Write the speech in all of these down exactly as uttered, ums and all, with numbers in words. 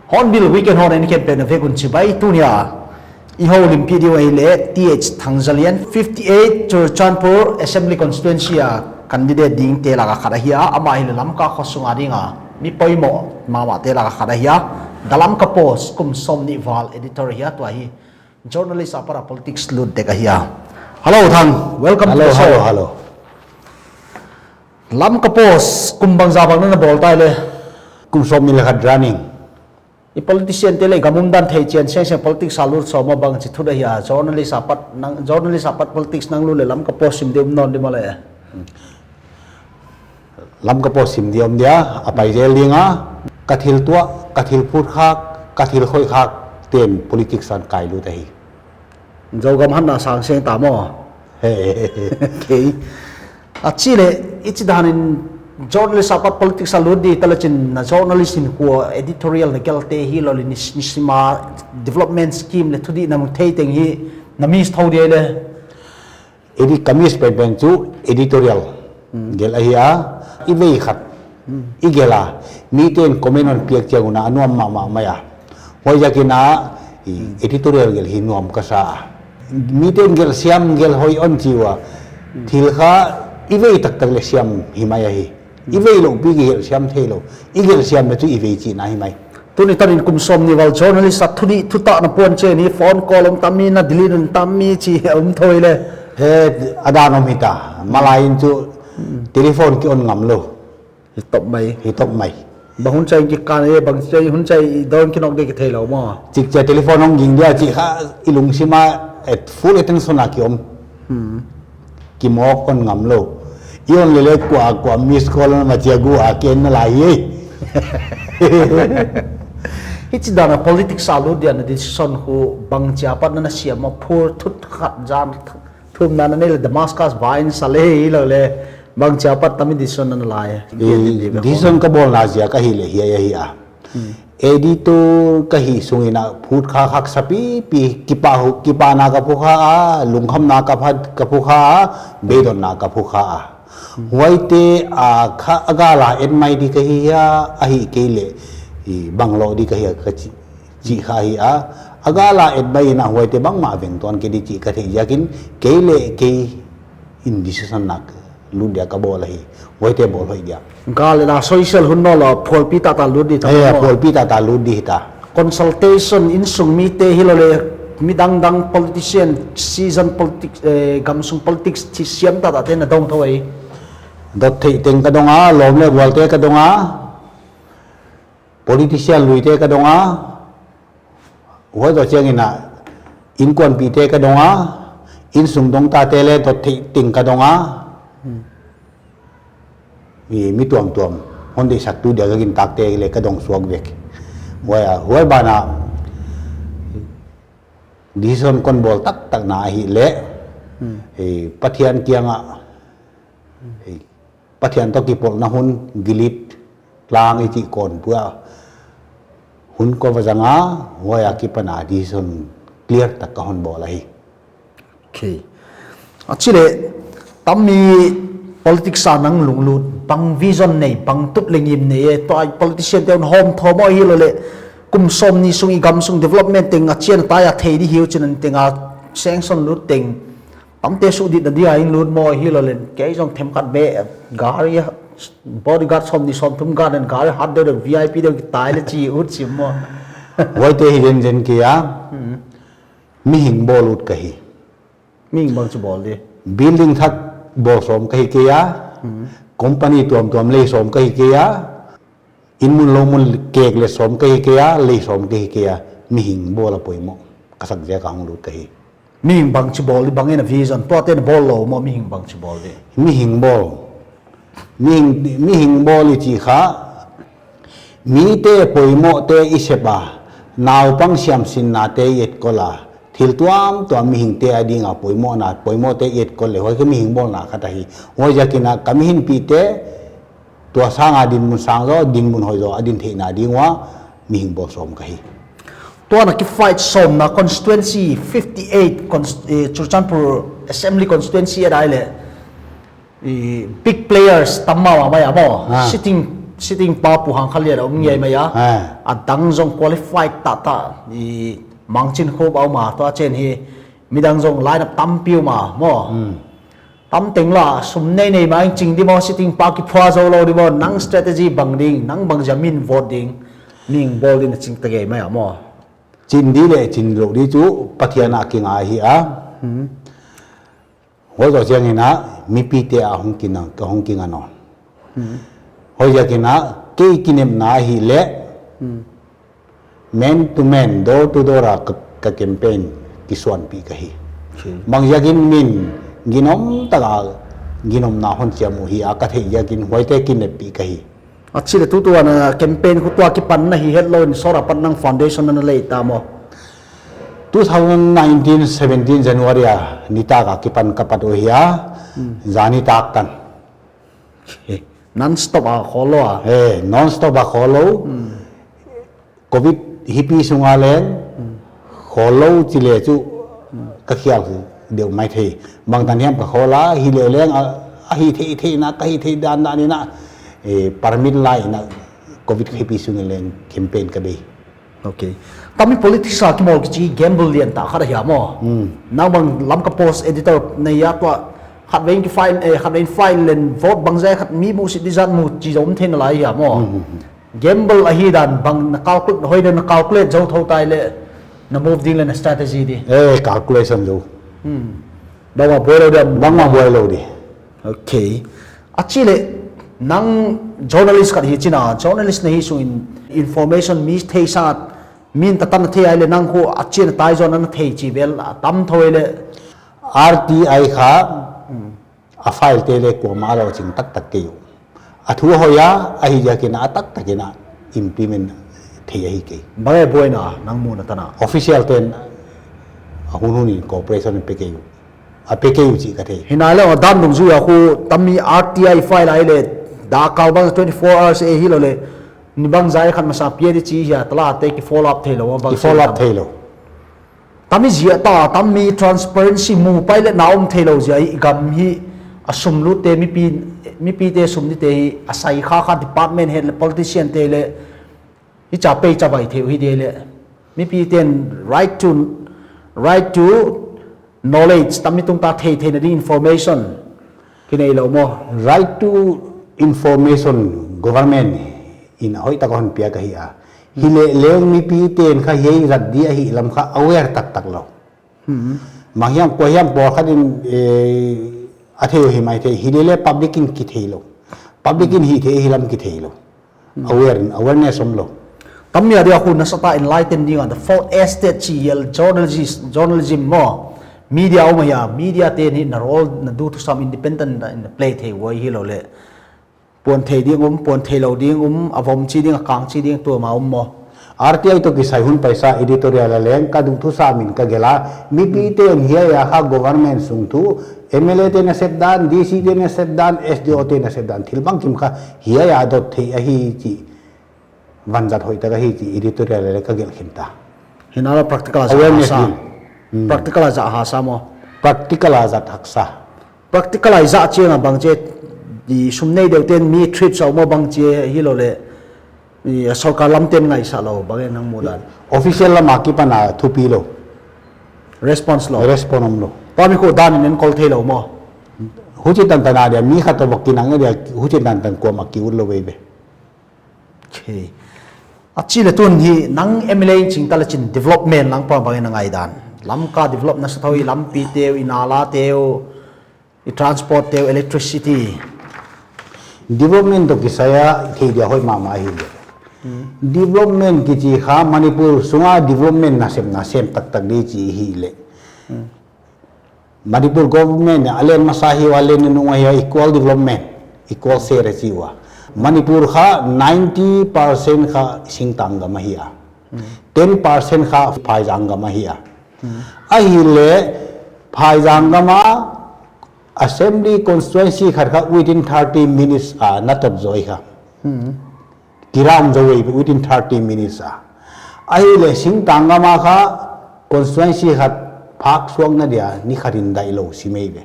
Hornbill Weekend hon en khempeuh na vek un chibai. Tuni a i houlimpih ding uh ahihleh Th Thangzalian, fifty eight Churachandpur Assembly Constituency a candidate dingte laka khat ahi a, amah ahihleh Lamka khosung a dinga mi poimoh mahmahte laka khat ahi a, The Lamka Post kum sawmnih val editor ahi a, tua hi journalist apat a politics lut dek ahi a. Hello Thang, welcome to Hello, the show. Hello, hello. Lamka Post kum bangzah bang na na bawl ta leh? Kum sawmnih leh khat running. I politician te leh gam umdan thei chian sengsen politics a lut sawm a, bangchi thu ahi a, journalist apat nang, journalist apat politics nang lut leh Lamka Post sim di om nawn di maw leh? Lamka Post sim di om dia, a pai zel ding a, ka thil tuah, ka thil phut khak, ka thil khoih khak ten politics a ka lut ahi. Zogam hatna sang seng ta maw. He. Okay. A chih leh, i chih dan in journalist apat politics a lut di ta leh chin, na journalist in kua editorial na gelte hilou leh ni, ni sima development scheme leh thudih na mu thei teng hi na miss thou dia leh? Edi-, ka miss penpen chu editorial. Hmm. Gelh ahi a, i vei khat. Hmm. I gelh a, miten comment hon piak chiang un a nuam mahmah mai a. Huaiziakin a, i Hmm. editorial gelh hi nuam ka sa a. Miten gelh siam gelh hoih hon chi ua. Hmm. Thil kha i vei taktak leh siam hi mai ahi. I vei louh pi ki gelh siam theilou. I gelh siam leh chu i vei chihna hi mai. Tuni tan in kum sawmnih val journalist a thudih thutah na puan chiang in phone call om tam mi, na delete un tam mi chih om thou leh? He, a dan om hita. Malai in chu Hmm. telephone ki on ngam lou. Hi top mai. Hi top mai. Bang hun chiang ki kan e, bang chiang hun chiang i dawn ki nawk di ki theilou maw. Chik chia telephone hong ging dia chih kha i lungsim a at full attention a ki om. Hmm. Ki mawk on ngam lou. I on leh leh kua, kua miss call na ma chia gu a ken na lai hi. Hichi dan a politics a lut dia na decision khu bangchi apat na na siam a, phur thut khat zan thumna na nei leh Damascus vine sa leh hilou leh bangchi apat tam decision na na lai? Eh, decision ka bawlna ziak ahihleh hiai ahi a. Hmm. Editor ka hih sungin a phut khak khak sa pipi, kipa hu-, kipahna ka phu kha a, lungkhamna ka pha-, ka phu kha a, beidonna ka phu kha a. Hmm. Huaite a kha a gal a et mai di ka hi a, ahihkeileh, i bang lou di ka hi a ka chi, chi kha hi a. A gal a et mai in a huaite bangmah veng tuan kei di chih ka theih ziakin, kei leh kei in decision na lut dia ka bawl ahi. Huaite bawl hoih dia. Gal leh la social hun nawn lou, phualpi taktak lut di ta. Eh, maw. Phualpi taktak lut di hita. Consultation, innsung mite hilou leh, mi dangdang politician, season politics, eh, gamsung politics, chi siam taktak te na dong thou ahi. Dot theih teng ka dong a, lawm leh bualte ka dong a. Politician luite ka dong a. Huai toh chiangin a, innkuanpihte ka dong a, innsung dongtate leh dot theih teng ka dong a. Hmm. Mi, mi tuamtuam hon deihsaktu dia ka gintakte leh ka dong suak vek. Huai a, huai ban a decision kon bawl taktak na ahihleh, Hmm. eh, Pathian kiang a, eh, Pathian toh kipolhna hun, gilet tlang i chih kon pua. Hun kon va zang a, huai akipan a decision clear tak ka hon bawl ahi. Okay. A chih leh, tam mi politics a nang lunglut, bang vision nei, bang tup leh ngim nei e, tua politician te un hawm thawm aw hilou leh, kum sawmnih sung i gamsung development teng a chian a tai a thei di hi uh chin a teng a sanction lut teng, tamte suditna dia in lut maw hilou leh, kei zong themkhat beh, gari, bodyguard sawmnih sawmthum guard in gari hat deuh deuh V I P deuh ki tai leh chi ut sim maw. Huaite hi zenzen kei a. Hmm. Mihing bawl ut ka hi. Mihing bangchi bawl di? Building thak bawl sawm ka hi kei a. Hmm. Company tuamtuam lei sawm ka hi kei a. Inn mun lou mun kek leh sawm ka hi kei a, lei sawm ka hi kei a, mihing bawl a poimoh ka sak ziak a hong lut ka hi. Mihing bangchi bawl di, bang in a vision, tuate na bawl lou maw, mihing bangchi bawl di? Mihing bawl. Mihing, mihing bawl i chih kha, mite poimohte i sep a, naupang siamsinnate i etkol a, thil tuamtuam mihingte a ding a poimohna, poimohte i etkol leh, huai kha mihing bawlna khat ahi. Huaiziakin a ka mihinpihte, tua sang a dinmun sang zaw, dinmun hoih zaw a din theihna ding ua, mihing bawl sawm ka hi. Tua na ki fight sawmna constituency fifty eight, cons-, eh, Churachandpur Assembly Constituency a dai leh, eh, big players tam mahmah mai a maw. Ah. Sitting, sitting pa Pu Hangkhanlian a om ngiai mai a. Ah. A dang zong qualified taktak, eh, Mangchinkhup a om a, tua chen hi midang zong line up tampi om a maw. Hmm. Tam teng la, sum nei nei mai ching di maw, sitting pa kiphua zou lou di maw, nang strategy bang ding, nang bangzah min vote ding, mihing bawl din a ching ta gei mai a maw. Chin di leh chin lou di chu Pathian a kinga hi a. Hmm. Huai zoh chiangin a, mipite a hong kinga, ka hong kinga nawn. Hmm. Huaiziakin a, kei kinepna ahihleh, Hmm. man to man, door to door a ka, ka campaign kisuanpih ka hi. Okay. Bangziakin min ginom taka, ginomna hon chiam uh hi a ka theih ziakin huaite kineppih ka hi. A chih leh tutuan a campaign khu tua kipan na hi het lou in sawt a pat nang foundation na lei ta maw? Two thousand nineteen seventeen January a nitak a kipan ka pat uh hi a, Hmm. zani tak tan. Eh, non stop a khawl lou a. Eh, non stop a khawl lou. Hmm. Covid hipi sunga leng, Hmm. khawl lou chi leh chu Hmm. ka khial deuh maithei. Bangtan hiam ka khawl a, hileh leng a, a hih theih theihna, ka hih theih dandan in a, eh, permit la in a Covid hipi sungin leng campaign ka bei. Okay. Tami politics a kimawl kichi gamble lian tak khat ahi a maw. Hmm. Nang bang Lamka Post editor na hi a tua khatvei in ki fine, eh, khatvei in fine leh vote bangzah khat mi musit di zat mu chi zom theihna lai hi a maw. Hmm, hmm, hmm. Gamble ahi dan bang na calculate, hoih dan na calculate zou thou tai leh na move ding leh na strategy di. Eh, calculation zou. Hmm. Bangmah buai lou di. Bangmah buai lou di. Okay. A chih leh nang journalist khat hi chin a, journalist na hi sungin information mi thei sat, min tatan na thei ai leh nang khu a chih na tai zaw na thei chih bel a tam thou ai leh. R T I kha, Hmm. a file te leh kuamah a lohching taktak kei uh. A thu hoih a, ahihziakin a taktakin a implement thei ahi kei. Bang e buaina, nang muhna tan a? Official ten a hunhun in cooperation pe kei uh. A pe kei uh chih ka thei. Hi nai leh a dan dungzui a khu tami R T I file ai leh, dak kal bang twenty four hours e hilou leh, ni bangzah khat masa pia di chi hi a, tala te ki follow up theilou, bang Ki follow up theilou. Tami ziak ta, tami transparency mu pai leh na om theilou ziak hi, gam hi a sum lut te mipi, mipite sum di te hi, a sai kha kha department head leh politician te leh, hi cha pei cha bai thei uh hi di leh. Mipite'n right to, right to knowledge, tami tungta thei theihna ding information. Kinei lou maw? Right to information government in a hoihtak a hon piak ahi a. Hileh leng mipite'n kha hiai zat di ahi lam kha aware taktak lou. Hmm. Bang hiam, kua hiam pawlkhat in, eh, a thei uh hi maithei. Hileh leh public in kithei lou. Public in hih theih ahi lam kithei lou. Hmm. Aware, awareness om lou. Tami a dia khu nasatah enlighten ding a, the fourth estate chih hial journalist, journalism maw. Media om ahi a, media te'n hi na role, na duty sam independent in play thei uh hilou leh. Puan thei ding um, puan theilou ding um, a vom chi ding, a kang chi ding tuam a um maw. R T I toh kisai hun paisa editorial a leng ka duty sam in ka gelh a, mipite'n hiai a kha government sung thu, M L A te'n a sep dan, D C te'n a sep dan, S D O te'n a sep dan, thil bangkim kha hiai a dot theih ahi chih. Vanzat hoihtak ahi chih editorial a leng ka gelh khin ta. Hi nai leh practical a zat Awareness haksa. Hmm. Practical a zat haksa maw. Practical a zat haksa. Practical a zat chiang a bang chi, i sum nei deuh te'n mi trip sa maw bang chi hilou leh, i sorkar lam te'n ngaihsah lou, bang e nang muhdan. Official lam a kipan a thupi lou. Response lou. Response om lou. Tami khu dan in enkol theilou maw. Huchi tantan a dia, mi khat toh bang kinang dia, huchi tantan kuamah ki ut lou veve. Okay. A chih leh tun hi nang M L A in ching ta leh chin development lam pang bang e na ngaihdan. Lamka develop na sa thou hi, lampi te uh, i nala te uh, i transport te uh, electricity. Development toh kisai a thei dia hoih mahmah ahi. Development kichi kha Manipur sunga development nasepna sem taktak di chi hi leh. Manipur government a len masa hi ua, len nung ahi a, equal development, equal share chi ua. Manipur kha ninety percent kha singtang gam ahi a. Ten percent kha phaizang gam ahi a. Ahihleh phaizang gam a assembly constituency khat kha within thirty minutes a na tot zaw hi kha. Kiram zaw hi within thirty minutes a. Ahihleh singtang gam a kha constituency khat phak suakna dia ni khat in daih lou si mai ve.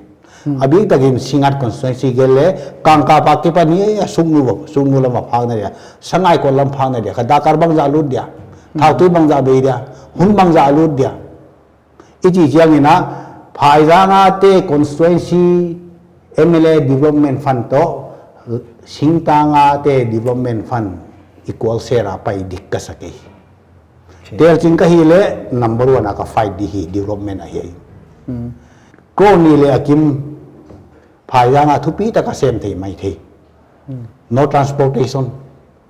A biktakin Singngat constituency gel leh Kangkap a kipan hi a, Sugnu, Sugnu lam a phakna dia, Sangaikot lam phakna dia kha dakar bangzah lut dia, thautui bangzah bei dia, hun bangzah lut dia. I chih chiangin a, phaizang a te constituency M L A development fund toh singtang a te development fund equal share a pai dik ka sa kei. Tel chin ka hih leh number one a ka fight di hi development ahi. Ko ni leh a kim phaizang a thupi tak a sem thei maithei. No transportation.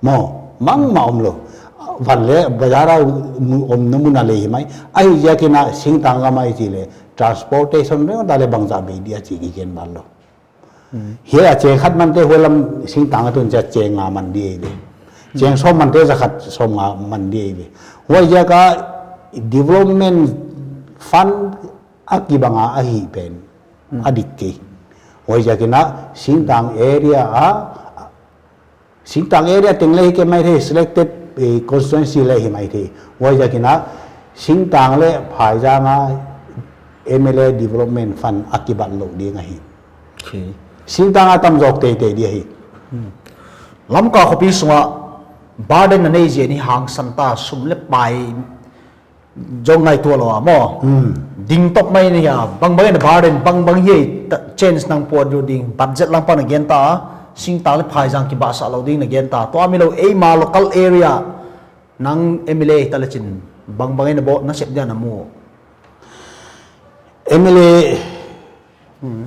Maw, mangmah omlou. Van leh bazar a mu-, omna mun a lei hi mai. Ahiziakin a singtang gam a i chih leh transportation reng ta leh bangzah bei dia chi kigen bal lou. Hiai a cheng khat mante huai lam singtang a tun chia cheng nga man di ahi ve. Cheng sawm mante za khat sawmnga man di ahi ve. Huaiziak a development fund a kibang a ahi pen a dik kei. Huaiziakin a singtang area a, singtang area teng leh hi kei maithei, selected, eh, constituency leh hi maithei. Huaiziakin a singtang leh phaizang a M L A development fund a kibat lou ding ahi. Singtang a tam zawk teitei di ahi. Lamka khopi sunga burden na nei zen hi hangsan ta, sum leh pai zong ngaihtuah lou a maw. Ding top mai ni a, bangbang in a burden, bangbang hi ta, change nang puat lou ding, budget lam pan a gen ta, singtang leh phaizang kibahsah lou ding na gen ta. Tua mi lou eima local area, nang M L A ta leh chin, bangbang in a bo, na sep dia na mu. M L A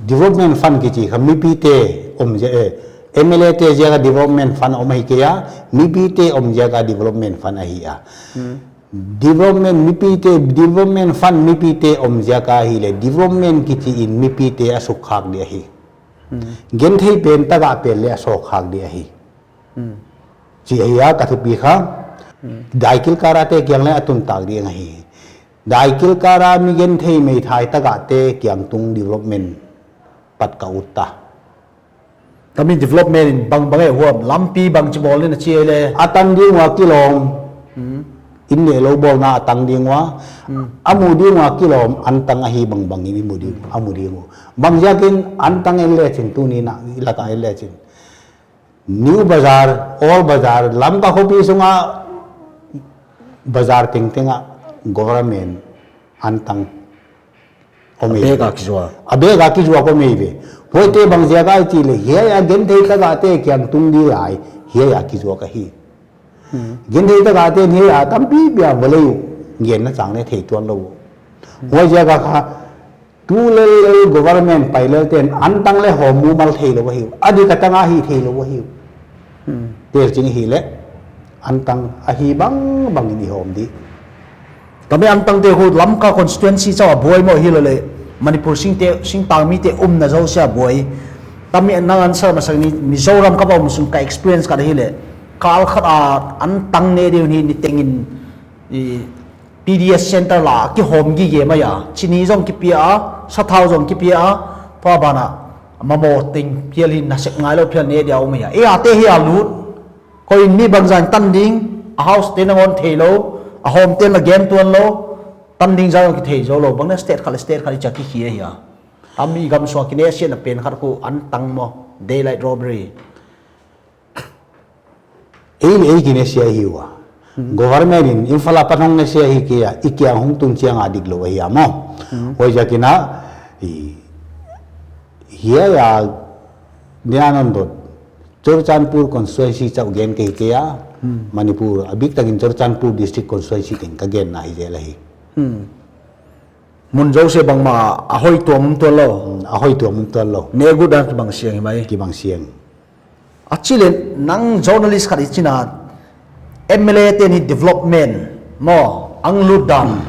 development fund kichi kha mipite om zia, eh, M L A te ziak a development fund om ahi kei a, mipite om ziak a development fund ahi a. Development mipite, development fund mipite om ziak a ahihleh development kichi in mipite a sukkhak di ahi. Genthei pen tagah pen leh a sawkkhak di ahi. Chi ahi a ka thupi kha. Daikilkara te kiang leh a tun tak di ahi. Daikilkara mi genthei meithai tagah te kiang tung development pat ka ut ta. Tami development in bangbang e huam, lampi bangchi bawl ni na chi leh. A tan ding ua kilawm. Inn leh lou bawlna a tan ding ua. A mu ding ua kilawm, antang ahi bangbang in i mu ding, a mu ding uh. Bangziakin antang en leh chin tuni na, i lak a en leh chin. New Bazar, Old Bazar, Lamka khopi sunga bazar tengteng a government antang om e. A bek a kizuak. A bek a kizuak om e ve. Huaite bangziak a i chih leh, hiai a genthei tagah te kiang tung di lai, hiai a kizuak ahi. Genthei tagah te hiai a tampi bia va lei uh, genna chang leh thei tuan lou. Huaiziak a kha, tu lel lel government pai lel ten antang leh hawm mumal thei lou ahi uh. A dik a tang a hi thei lou ahi uh. Tel chin ahihleh, antang ahi bangbang in i hawm di. Tami antang te khu Lamka constituency chauh a buai maw hilou leh, Manipur singte, singtang mite umna zosia buai. Tami nang answer masak ni, Mizoram ka va om sung ka experience ka ahihleh, kal khat a antang ne deuh ni, niteng in, i, P D S center la kihawm gige mai a, chini zong kipia a, sathau zong kipia a, tua ban a, mamaw teng phial hi nasep ngailou phial ne dia om mai a. E a te hi a lut, koi in mi bangzah in tan ding, a house te nangawn thei lou, a hawm te na gen tuan lou, tan ding zah zong kithei zou lou, bang na state khat leh state khat i chia kikhi ahi a. Tami gam sung a kinesia na pen khat khu antang maw, daylight robbery. Ei leh ei kinesia hi ua. Government in Imphal a pat hong nesia hi kei a, i kiang hong tun chiang a diklou ahi a maw. Huaiziakin a, i, hiai a, nia non dot, Churachandpur constituency chauh gen kei kei a, Manipur, a biktakin Churachandpur district constituency teng ka genna hi zel ahi. Mun zosia bangmah a hoih tuam tuan lou. A hoih tuam tuan lou. Nehguk dan kibang siang hi mai. Kibang siang. A chih leh nang journalist khat i chih na, M L A te'n development maw, a lut dan,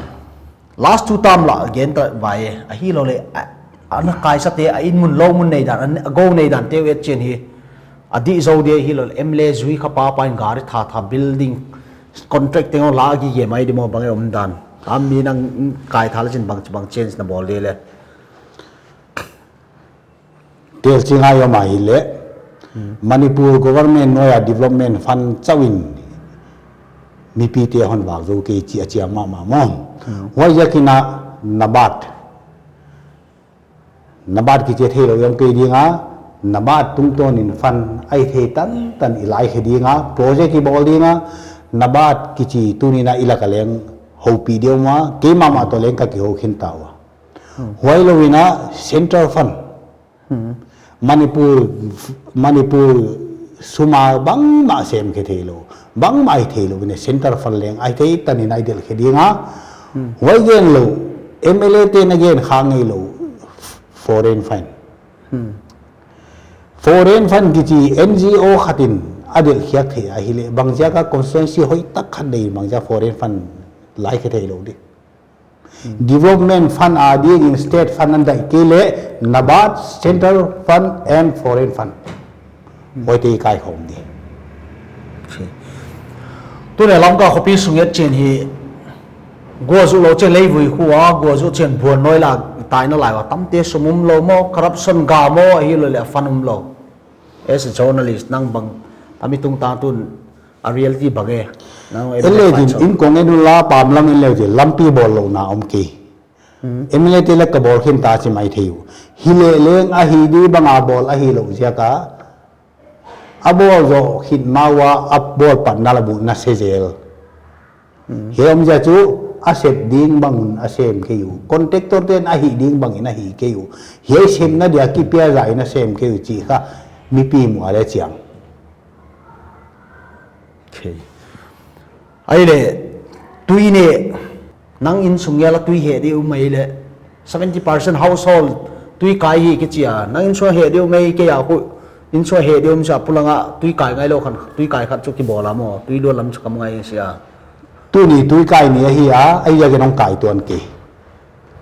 last two term lah gen ta vai, ahihleh a, a na kaisate a inn mun lou mun nei dan, a gou nei dante uh et chiang hi, a dih zou dia ahihleh M L A zui kha papa in gari that that, building contract teng la gi ge mai di maw, bang e om dan. Tam mi nang kai thal chin bang, bang change na bawl di le. Tel chingai om ahihleh, Manipur government nuai a development fund chauh in mipite hon vak zou kei chi a chiang mahmah maw. Huaiziakin NABARD, NABARD kichi thei lou om kei ding a, NABARD tungtawn in fund a i thei tantan i lai khe ding a, project i bawl ding a, NABARD kichi tuni'n a i lak a leng houpih di om a, kei mahmah toh leng ka kihou khin ta ua. Huailou in central fund. Manipur, Manipur sum a bangmah sem khe thei lou, bangmah i thei lou in central fund leng a i thei tan in a i delh khe ding a. Huai gen lou, M L A te'n a gen kha ngeilou, foreign fund. Foreign fund kichi N G O khat in a delh khiak thei ahihleh, bangziak a constituency hoihtak khat nei bangziak foreign fund lai khe thei lou di. Development fund a dingin state fund a dai kei leh, NABARD, central fund and foreign fund. Huaite i kaikhawm di. Tuni'n Lamka khopi sung et chiang hi, guah zuh lou chiang leivui khu a, guah zuh chiang buan nuai la tai na lai ua, tamte sum um lou maw, corruption ga maw, ahihleh fund um lou. As a journalist, nang bang, a mi tungtang tun, a reality bang e. Nang e, en le bang din, so. Inn kong en un la, pam lam en le din, lampi bawl louhna om kei. M L A te lak a bawl khin ta chi mai thei uh. Hileh leng a hi di bang a bawl ahi lou ziak a. A bawl zoh khit ma ua a bawl patna la bu na se zel. Hiai omzia chu a sep ding bang un a sem kei uh. Contractor te'n a hih ding bang in a hih kei uh. Hiai semna dia kipia zah in a sem kei uh chih kha mipi muh a leh chiang. Ahihleh, tui ne, nang innsung ngial a tui heh di um mai leh, seventy percent household tui kai hi kichi a, nang innsung heh di um mai kei a khu, innsung heh di um sa pulang a tui kai ngai lou khan, tui kai khat chu kibawl a maw, tui luat lam chu kam ngai sia. Tuni tui kai ni ahi a, ahi a gen ong kai tuan kei.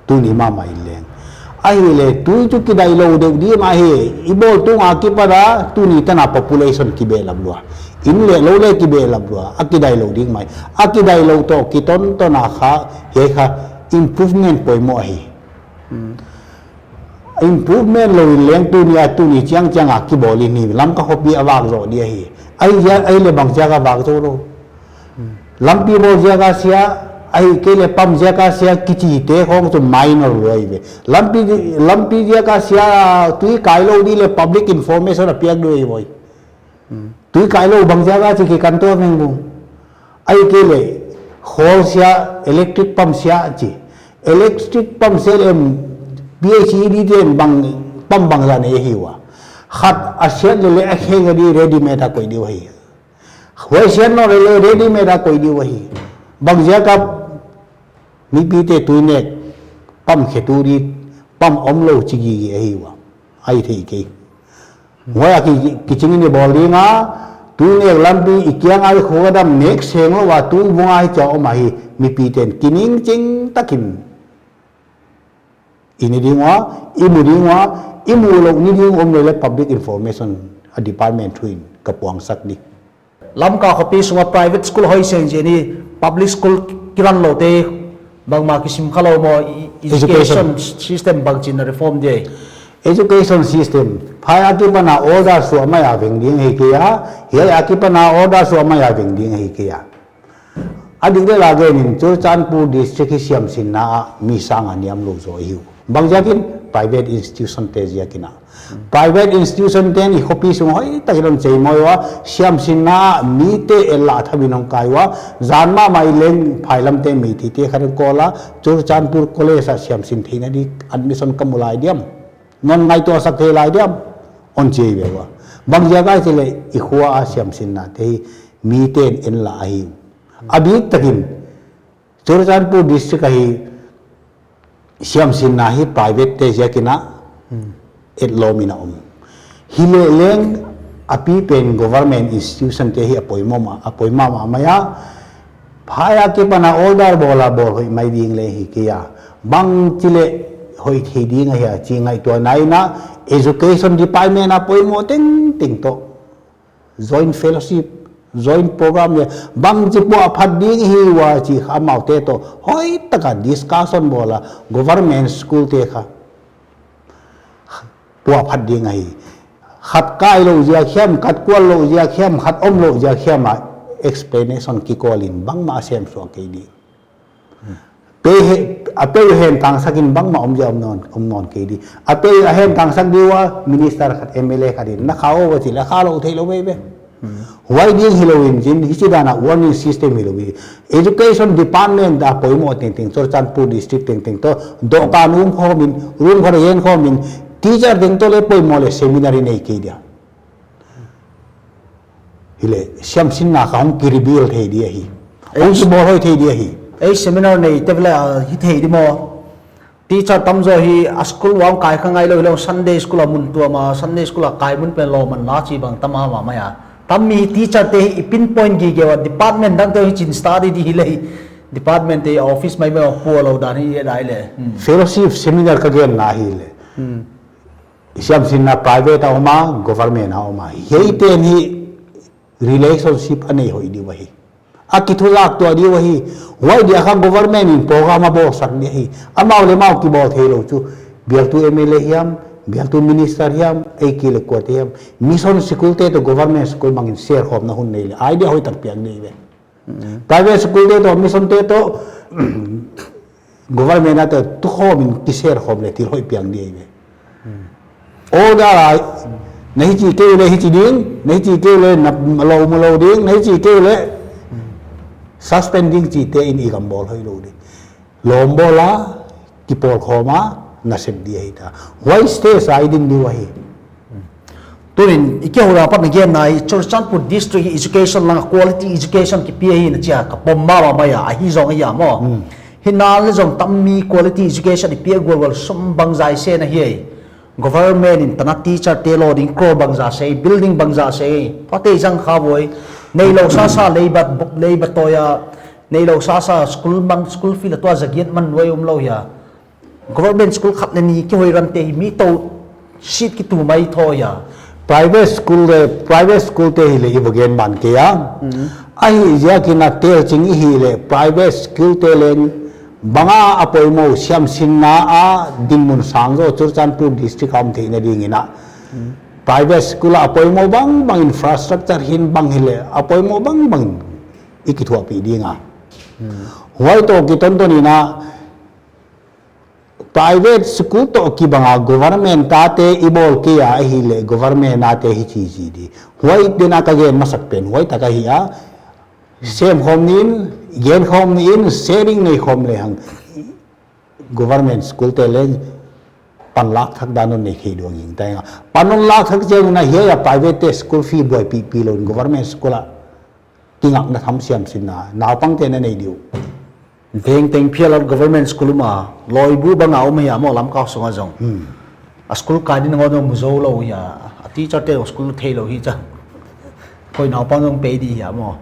Tuni mahmah in leng. Ahihleh tui chu kidai lou deuh di mah hi, i bawl tung a kipan a, tuni tan a population kibehlap lua. Inn leh lou leh kibehlap lua, a kidai lou ding mai. A kidai lou toh kiton ton a kha, hiai kha improvement poimoh ahi. Improvement lou in leng tuni a tuni chiang chiang a kibawl in hi, Lamka khopi a vak zoh di ahi. Ahi a, ahihleh bangziak a vak zoh lou. Lampi bawl ziak a sia, ahihkeileh pump ziak a sia kichite khong chu minor lua hi ve. Lampi, lampi ziak a sia, tui kai lou di leh public information a piak di uh ahi ve. Tui kai lou bang ziak a chi kikan tuak ning bu. Ahihkeileh, khawl sia, electric pump sia chi. Electric pump sia leh P H E D te'n bang, pump bangzah nei ahi ua. Khat a siat leh leh a kheng a di ready made a koih di uh ahi. Huai siat nawn leh ready made a koih di uh ahi. Bangziak a mipite tui nek pump khetu di pump omlou chi gige ahi ua. Ahi thei kei. Huai a ki, kiching in i bawl ding a, tui nek lampi i kiang a i khua dam nek seng lou a tui vung a hi chia om ahi mipite'n kiningching takin i ni ding ua, i mu ding ua, i mu lou ni ding om leh leh public information a department thu in ka puangsak di. Lamka khopi sunga private school hoih seng zen hi, public school kiran lou te bangmah kisim kha lou maw, i, education system bangchin a reform di. Education system, phai a kipan a order suah mai a veng ding hi kei a, hiai a kipan a order suah mai a veng ding hi kei a. A dik leh la gen in Churachandpur district hi siamsinna a mi sang a niam lou zaw hi uh. Bangziakin private institution te ziakin a. Private institution te'n i khopi sung hoihtak in hon chei mawi ua, siamsinna a mite et lah thou in hong kai ua, zan mahmah in leng phailam te Meitei te khat in call a, Churachandpur College a siamsin theihna di admission ka mu lai diam. Non ngaihtuah sak thei lai diam. Hon chi ve ua. Bangziak a chi leh i khua a siamsinna te hi mite'n en lah ahi uh. A bik takin Churachandpur district a hi siamsinna hi private te ziakin a etlawm in a om. Hileh leng A pi pen government institution te hi a poimoh ma, a poimoh mahmah a. Phai a kipan a order bawl a bawl hoih mai ding leh hi kei a. Bangchi leh hoih thei ding ahia chih ngaihtuahna in a, education department a poimoh tengteng toh joint fellowship, joint program leh bangchi pua phat ding hi ua chih kha amaute toh hoihtaka discussion bawl a, government school te kha pua phat ding ahi. Khat kai lou ziak hiam, khat kual lou ziak hiam, khat om lou ziak hiam a explanation kikawl in bangmah a sem suak kei ding. Pe he, a pe hen tangsak in bangmah om ziak om nawn, om nawn kei ding. A pe a hen tangsak di ua minister khat, M L A khat in na kha ua chi leh kha lou theilou veve. Huai ding hilou in chin, hichi dan a warning system hilou hi. Education department a poimoh tengteng, Churachandpur district tengteng toh, dawhkan um khawm in, room khat a gen khawm in, teacher teng toh leh poimoh leh seminar i nei kei dia. Hileh, siamsinna kha hong ki reveal thei di ahi. Hong kibawl hoih thei di ahi. Ei seminar nei te leh, ah, hi thei di maw. Teacher tamzaw hi a school uah kai kha ngailou hilou, Sunday school a mun tuam a, Sunday school a kai mun pen lawm a la chi bang tam mahmah a. Tam mi teacher te hi i pinpoint gige ua, department dang te hi chin study di hileh. Department te office maimai a pua lou dan hi e dai leh. Hmm. Fellowship seminar ka genna hileh. Hmm. Siamsinna private a om a, government a om a. Hiai ten hi relationship a nei hoih di uhi. A kithuzak tuah di uhi. Huai dia kha government in program a bawlsak di hi. Amau leh amau kibawl theilou chu. Bialtu M L A hiam, bialtu minister hiam, ei ki leh kuate hiam. Mission school te toh government school bangin share khawmna hun nei leh. Idea hoihtak piak di ve. Private school te toh, mission te toh, government a toh, tu khawm in ki share khawm leh thil hoih piang di ve. Order a, na hichi kei uleh hichi ding, na hichi kei uleh na lou mu lou ding, na hichi kei uleh suspend ding chih te in i gam bawl hoih lou di. Lawm bawl a, kipawl khawm a, na sep di ahi ta. Huai stage a i din di uhi. Tuin, i kihou a pat na genna hi, Churachandpur District hi education lang quality education kipia hi na chi a ka pom mahmah a, ahi zong ahi a maw. Hmm. Hi na leh zong tam mi quality education i pia gual gual sum bangzah i sen ahi. Government in tana teacher te lou ding crore bangzah sei, building bangzah sei, pate zang kha voi. Neilou sasa leibat, leibat toh a, neilou sasa school man, school fee leh tua zagiat man nuai um lou hia. Government school khat leh nih kihoih ran te hi mi toh seat kitu mai thou hia. Private school leh, private school te hileh i va gen ban kei a. Mm. Ahi ziakin a tel ching i hileh private school te leng bang a a poimoh siamsinna a dinmun sang zaw Churachandpur district a om theihna dingin a. Mm. Private school a a poimoh bangbang infrastructure hi'n bang hileh a poimoh bangbang i kithuahpih ding a. Mm. Huai toh kitonton in a private school toh kibang a government a te i bawl kei a hileh government a te hichi chi di. Huai dena ka gen masak pen, huai tak ahi a. Sem khawm ni in, gen khawm ni in, sharing nei khawm lehang. Government school te leng panlak thak dan un nei khe duang ing ta nga. Pan hon lak thak chiang in a hiai a private te school fee buaipih pi lou in government school a kingakna tham siamsinna, naupang te na nei di uh. Veng teng phial a government school um a, Loibu bang a um hia maw Lamka sung a zong. Hmm. A school kai ding ngon mu zou lou hia, a teacher te school theilou hi cha. Koi naupang zong pei di hia maw.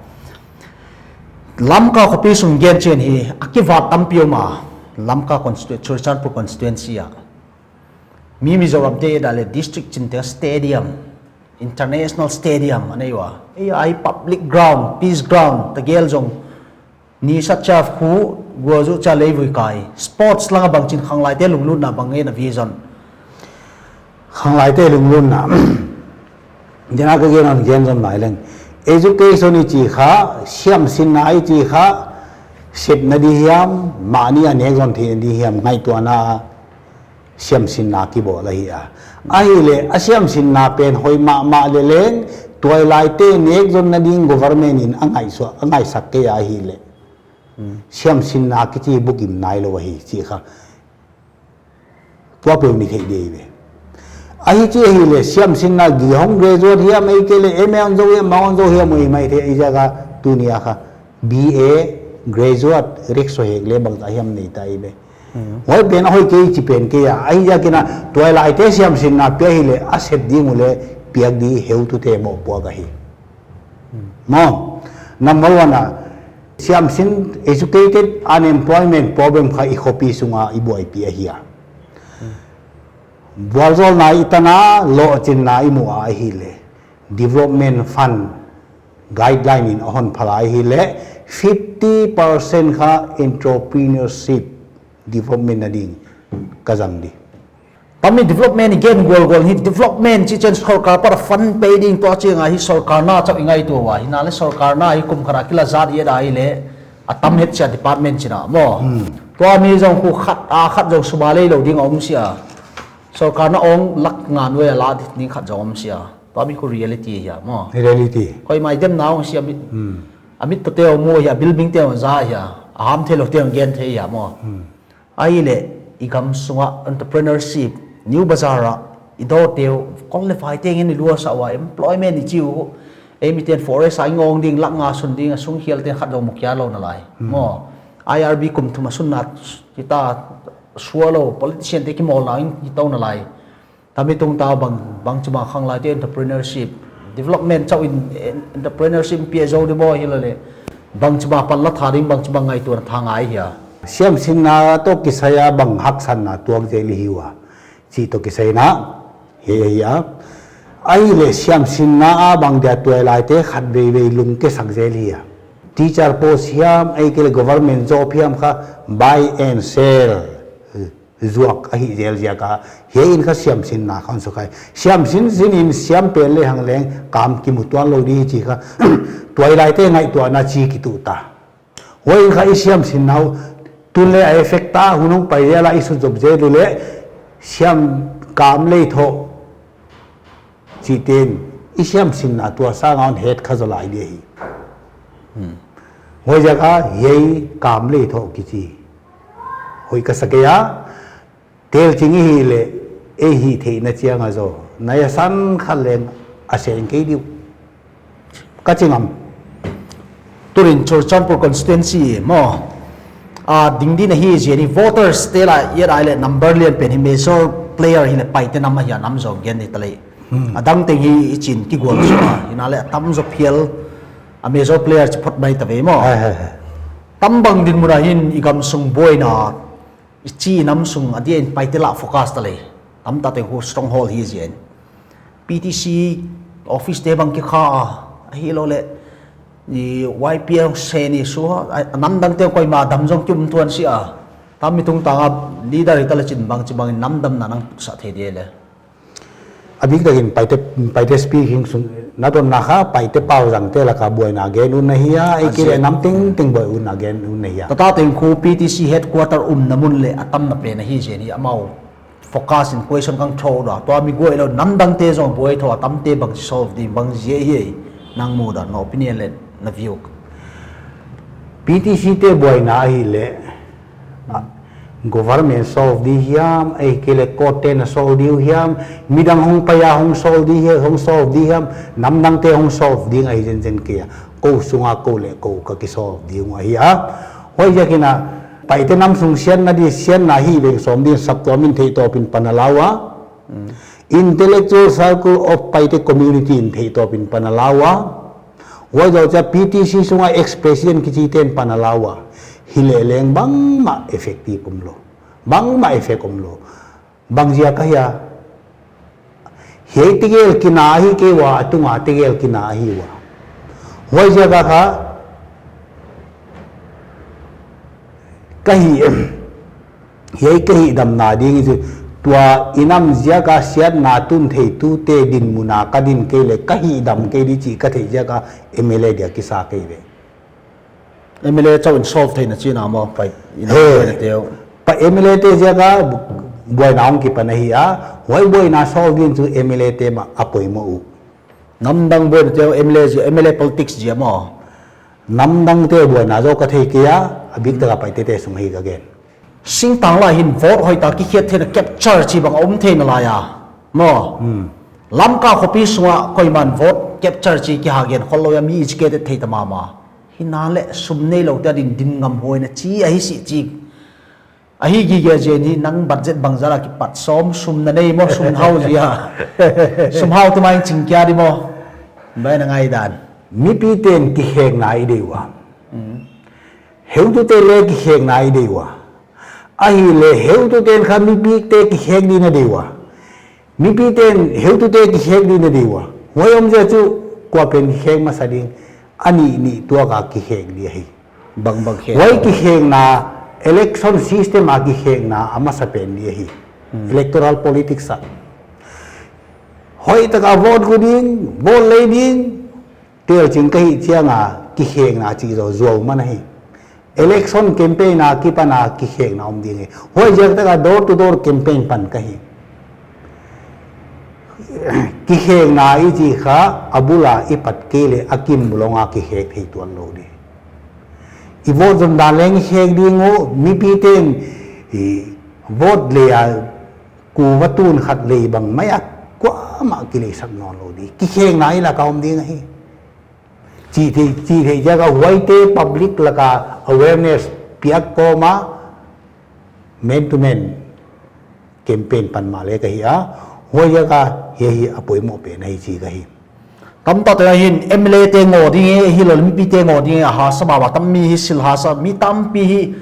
Lamka khopi sung gen chian hi, a kivat tampi um a, Lamka constitu-, Churachandpur constituency a. Mi Mizoram te dah leh district chin te stadium, international stadium a nei ua. Ei ai public ground, peace ground, ta gel zong. Ni sat cha khu, gua zu cha lei vui kai. Sports lang a bang chin khanglai te lunglutna bang nge na vision. Khanglai te lunglutna. Dena ka gen hon gen zom lai leng. Education i chi kha, siamsinna i chi kha, sepna di hiam, mahni a nek zon theihna di hiam, ngaihtuahna siamsinna kibawl ahi a. Ahihleh, a siamsinna pen hoih mahmah leh leng, tuailaite nek zonna ding government in a ngaihsuah, a ngaihsak kei ahihleh. Hmm. Siamsinna kichi bukim nailou ahi, chi kha. Tua peuh ni thei di ve. Ahi chi ahihleh, siamsinna gi hong graduate hiam, ei kei leh M A hon zou hiam, ma hon zou hiam, ui mai thei, ei ziak a tuni a kha. B A graduate, rickshaw hek leh bangzah hiam nei ta i ve. Hmm. Huai pen a hoih kei chi pen kei a. Ahi ziakin a, tuailaite siamsinna pia hileh, a sep ding uleh, piak di heutute mohpuak ahi. Maw, number one a, siamsin educated unemployment problem kha i khopi sunga i buaipih ahi a. Vualzawlna i tan a, lohchinna i muh a ahihleh, development fund guideline in a hon phal a ahihleh, fifty percent kha entrepreneurship development na ding ka zang di. Tami development i gen gualgual hi, development chih chiang sorkar apat a fund pe ding tua chiang ahi, sorkar na chauh i ngaihtuah ua, himahleh sorkar na hi kum khat a kila zat i et a ahihleh, a tam het chia department chihna maw. Hmm. Tua mi zong khu khat a khat zong sum a lei lou ding a om sia. Sorkar na ong lak nga nuai a la ding khat zong om sia. Tua mi khu reality ahi a maw. Reality. Koi mai dem na ong sia mit. Hmm. A mit toh te ong mu ahi a, building te ong za ahi a. A ham theilou te ong gen thei ahi a maw. Hmm. Ahihleh, i gam sunga entrepreneurship, New Bazar a, i dawr teu, qualify te ngen i luasa ua, employment i chi uh, ei miten forest a i ngawng ding, lak nga sun ding, a sung khial ten khat zong mu kia lou nalai. Hmm. Maw, I R B kum thum a sunna, kita, sualou, politician te kimawlna in i tou nalai. Tami tungtawn bang, bangchibang khanglaite entrepreneurship, development chauh in, eh, entrepreneurship pia zou di maw himahleh, bangchibang panla tha ding, bangchibang ngaihtuahna tha ngai hia. Siamsinna toh kisai a bang haksatna tuak zel i hi ua. Chih toh kisai in, hi, hi a. Ahihleh siamsinna a bang dia tuailaite khatveivei lungke sak zel hi a. Teacher post hiam, ahihkeileh government job hiam kha buy and sell zuak ahi zel ziak a, hiai in kha siamsinna kha hon suak hi. Siamsin sin in siam pen lehang leng kam kimu tuan lou di chih kha, tuailaite ngaihtuahna chih kituh ta. Huai in kha i siamsinna uh, tun leh a effect ta, hun hong pai zel a i sut zop zel uleh, siam kam lei thoh chih ten, i siamsinna tua sang a hon het kha zaw lai di ahi. Hmm. Huaiziak a hiai kam lei thoh kichi hoih ka sa kei a, telching i hih leh, ei hihtheihna chiang a zaw, nai a san khat leng a seng kei di uh. Ka chi ngam. Tuin Churachandpur constituency maw, a ding ding ahi ziak in voters te la i et a ahihleh number lian pen hi major player hileh Paite nam ahi a, nam zong gen ni ta leh. Hmm. A dang teng hi i chin kigual zaw a, himahleh a tam zaw phial a major player chih phot mai ta ve maw. Hai, hai, hai. Tam bang dinmun a hin i gam sung buaina, i chi nam sung a dia in Paite la focus ta leh. Tamtak teng khu stronghold hi ziak in. P T C office te bang kikha a, ahilouleh, i Y P F se ni sua, a, a namdang te koimah dam zong ki um tuan sia. Tami tungtawn a leader i ta leh chin bangchibang in namdamna nang sa thei di leh. A biktak in Paite, Paite speaking sung, na dotna kha, Paite pau zangte laka buaina gen un na hi a, ahihkeileh nam tengteng buai un na gen un na hi a. Tamtak teng khu P T C headquarter umna mun leh a tamna pen ahi ziak in amau focus in question kang thou da. Tua mi guai lou namdang te zong buai thou a, tamte bang solve ding bang ziak hi, nang muhdan, na opinion leh na view. P T C te buaina ahihleh, a, government solve di hiam, ahihkeileh court te'n a solve di uh hiam, midang hong pai a hong solve di hi, hong solve di hiam, namdang te hong solve ding ahi zenzen kei a. Kou sunga kou leh kou ka kisolve di uh ahi a. Huaiziak in a, Paite nam sung siatna di siatna hi veng sawm din saptuam in theihtawp in pan a la ua. Hmm. Intellectual Circle of Paite Community in theihtawp in pan a la ua. Huai zoh chia P T C sunga ex-president kichi te'n pan a la ua. Hileh leng bangmah effective om lou. Bangmah effect om lou. Bang ziak ahia? Hiai tegel kina ahi kei ua, a tunga tegel kina ahi ua. Huaiziak a kha, ka hi, hiai ka hihdamna ding i chi, tua i nam ziak a siatna tun theitute dinmun a ka din kei leh, ka hihdam kei di chih ka theih ziak a M L A dia kisa kei ve. M L A chauh in solve theihna chihna maw, Pai, in He. Buaina teu. Pa M L A te ziak a buaina hong kipan ahi a, huai buaina solve ding chu M L A te mah a poimoh uh. Namdang buaina teu, M L A ziak, M L A politics ziak maw. Namdang te buaina zaw ka thei kei a, a biktak a Paite te sung hi ka gen. Singtang lai hin vote hoihtak kikhiat theihna capture chih bang a om theihna lai a. Maw. Hmm. Lamka khopi sunga koiman vote capture chih kihahgen khollou a mi educated thei ta mahmah. Himahleh sum neilou te adin din ngamhuaina chih ahi sih chih. Ahi gige zen hi, nang budget bangzah a kipat sawm, sum na nei maw, sum hau zia. Sum hau tu mai ching kia di maw. Bai na ngai dan. Mipiten kikhekna i deih ua. Mm. Heutute le kikhekna i deih ua. Ahihleh heututen kha mipite kikhek di na deih ua. Mipiten heutute kikhek di na deih ua. Huai omzia chu kuapen kikhek masa ding. A nih nih tuak a kikhek di ahi. Bangbang khek. Huai kikhekna, election system a kikhekna a masapen di ahi. Hmm. Electoral politics a. Hoihtak a vote gu ding, vote lei ding, tel ching ka hih chiang a kikhekna chih zaw zuau man ahi. Election campaign a kipan a kikhekna om ding hi. Huaiziak tak a door to door campaign pan ka hi. Kikhekna i chih kha a bul a i pat kei leh a kim bul ong a kikhek thei tuan lou di. I vote zon dan leng i khek ding uh, mipiten i vote lei a kuva tun khat lei bang mai a kuamah kileisak nawn lou di. Kikhekna i lak a om ding ahi. Chih theih, chih theih ziak a huaite public lak a awareness piak kawm a man to man campaign pan mah le ka hi a, huaiziak a hiai hi a poimoh pen ahi chi ka hi. Tamtakte ahin M L A te ngou ding e, hilou mipite ngou ding e, a hasa mahmah, tam mi hi sil hasa, mi tampi hi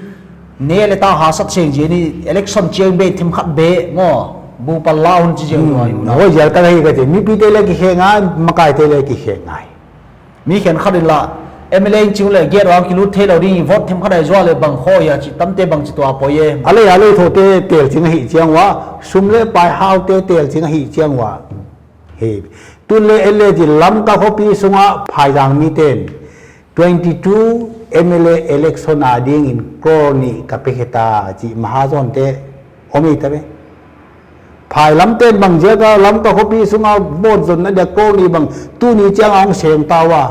ne le ta hasa cheng zen hi, election chiang be themkhat be maw, bu pal la hun chi zen. Hmm, huai ziak tak ahi ka chi, mipite le kikhek ngai, makaite le kikhek ngai. Mi khenkhat in la, M L A in ching le gate uah kilut theilou ding, vote themkhat a zual le bang khawng hia chi tamte bangchi tuah poi e. A lei, a lei thote tel ching ahih chiang ua, sum le pai haute tel ching ahih chiang ua. Hi, tun le en le chi Lamka khopi sunga phaizang miten twenty two M L A election a dingin crore nih ka pe khe ta chi Mahajon te om i ta ve. Phai lamten bang ziak a Lamka khopi sunga vote zonna dia crore nih bang tuni chiang a hong seng ta ua.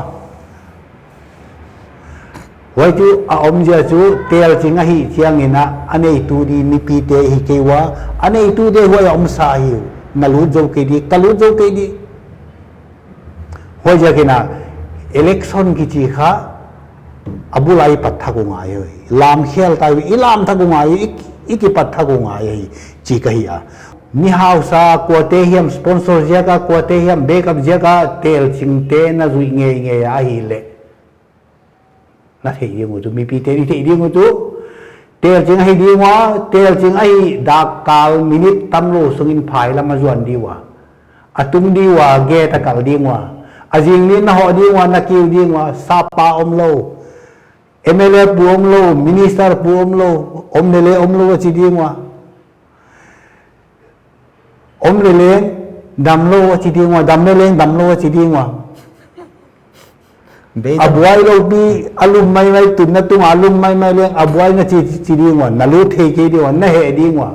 Huai chu a omzia chu tel ching ahih chiangin a, a neitu di mipite hi kei ua, a neitute huai a omsa hi uh, na lut zou kei di, ka lut zou kei di. Huaiziakin a election kichi kha a bul a i pat thak uh ngai uh, lam khel ta uh, i lam thak uh ngai uh, i, i kipat thak uh ngai uh, chi ka hi a. Mi hausa kuate hiam sponsor ziak a, kuate hiam backup ziak a, tel chingte na zuih ngeingei a ahihleh na theih ding uh chu, mipite i theih ding uh chu, tel ching ahi ding ua, tel ching ahi dak kal minute tamlou sungin phai lam a zuan di ua. A tung di ua, gate a kal ding ua. A zing ni na hoh ding ua, na kiu ding ua, sap pa omlou. M L A pu omlou, minister pu omlou, om le le omlou a chi ding ua. Om le leng damlou a chi ding ua, dam le leng damlou a chi ding ua. Bei a dam. Buai lou pi, a lum maimai, tunna tung a lum maimai leng, a buai na chi, chi ding ua, na lut thei kei ding ua, na heh ding ua.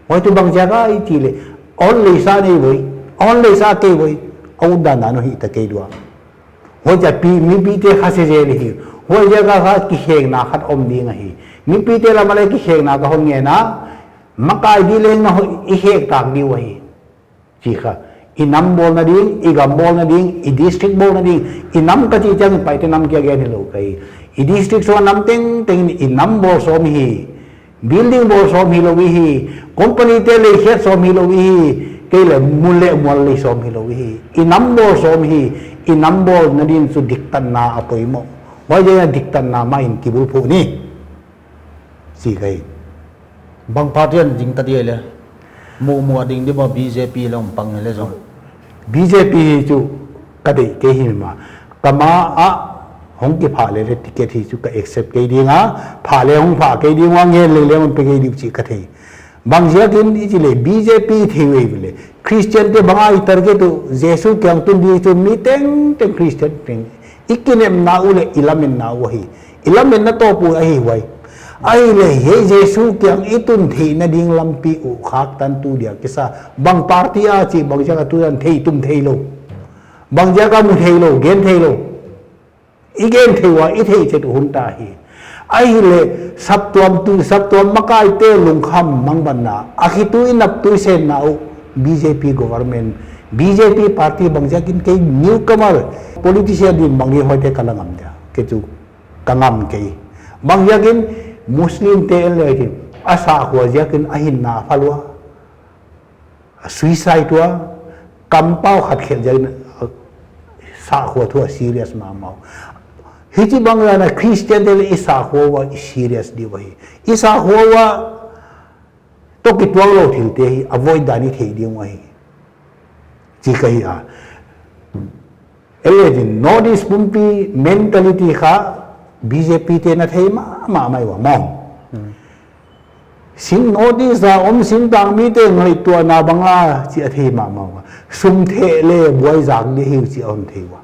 Huai tu bang ziak a i chi le, hon leisa nei voi, hon leisa kei voi, a ut dan dan uh hih ta kei ding ua. Huaiziak pi, mipite kha se zel hi. Huaiziak a kha kikhekna khat om ding ahi. Mipite lam a le kikhekna ka hon ngen a, makai di leng na hoih i khek tak di uh ahi. Chi kha, i nam bawlna ding, i gam bawlna ding, i district bawlna ding, i nam ka chi chiang i Paite nam kia gen hilou ka hi. I district sung a nam tengteng in i nam bawl sawm hi. Building bawl sawm hilou i hi, company te lei khiat sawm hilou i hi, kei le mun le mual lei sawm hilou i hi. I nam bawl sawm hi, i nam bawlna din chu diktatna a poimoh. Huaiziak a diktatna mah in kibulphuh ni. Chi ka hi. Bang party a ding ta di le. Muh muh a ding di maw, B J P le om pang le zong. B J P hi chu ka deih kei hi mah. Ka ma ah hong kiphah le le ticket hi chu ka accept kei ding a, phah le hong phah kei ding ua, ngen le le hong pe kei ding uh chi ka thei. Bang ziakin i chi le B J P thei uh ei le. Christian te bang a i target uh, Jesu kiang tun di chu mi tengteng Christian teng. I kinepna uh le i lametna uh ahi. I lametna tawp uh ahi huai. Ahihleh hiai Jesu kiang i tun theihna ding lampi uh khaktantu dia kisa. Bang party a chih bang ziak a tu dan thei tum theilou. Bang ziak a mu theilou, gen theilou. I gen thei ua, i theih chet uh hun ta hi. Ahihleh saptuam tu, saptuam makaite lungkham mangbatna, a khitui naptui senna uh B J P government, B J P party bang ziakin kei newcomer, politician din bang di huaite ka la ngam dia. Kei chu ka ngam kei. Bang ziakin Muslim te en le kei. A sahkhua ziakin a hinna phal ua, a suicide ua, kampau khat khelh ziakin a sahkhua thu a serious mahmah. Hichibang dan a Christian te leng i sahkhua ua i serious di uhi. I sahkhua ua toh kituak lou thilte hi avoid dan i thei ding uhi. Chi ka hi a. Ei leh din North East pumpi mentality kha B J P te na thei mahmah mai ua maw. Sing North East a om singtang mite ngaihtuahna bang a chi a thei mahmah ua. Sum theh leh buai zak di hi uh chi a hon thei ua.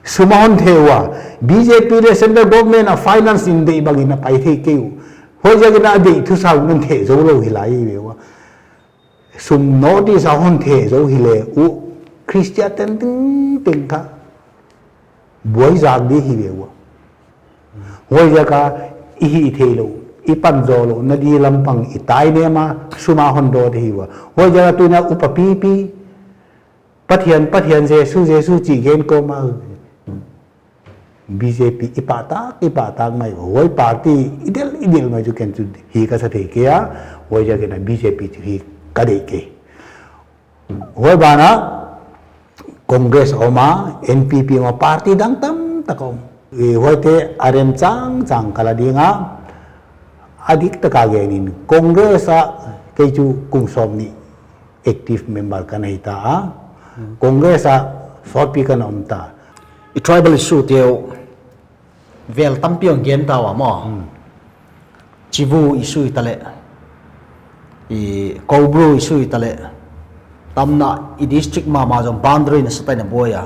Sum a hon theh ua. B J P leh central government a finance in deih bangin a pai thei kei uh. Huaiziakin a deih thu sa uh non theh zou lou hi lai ve ua. Sum North East a hon theh zou hi leh uh Christian tengteng kha buai zak di hi ve ua. Huaiziak a i hih theih lou, i pan zou lou, na di lampang i tai nem a, sum a hon dawt hi ua. Huaiziak a tuna upa pipi, Pathian, Pathian, Jesu, Jesu chih gen kawm a, B J P i pahtak, i pahtak mai ua. Huai party i del, i del mai chu ken chu hi ka sa thei kei a, huaiziakin a B J P chu hi ka deih kei. Huai ban ah Congress om a, N P P om a, party dang tamtak om. I huaite a remchang chang ka la ding a, a diktak a gen in Congress ah kei chu kum sawmnih active member ka na hi ta a. Congress ah sawtpi ka na om ta. I tribal issue te uh vel tampi hong gen ta ua maw. Chivu issue i ta leh, i Koubru issue i ta leh, tamna i district mahmah zong boundary na sa tai na buai a.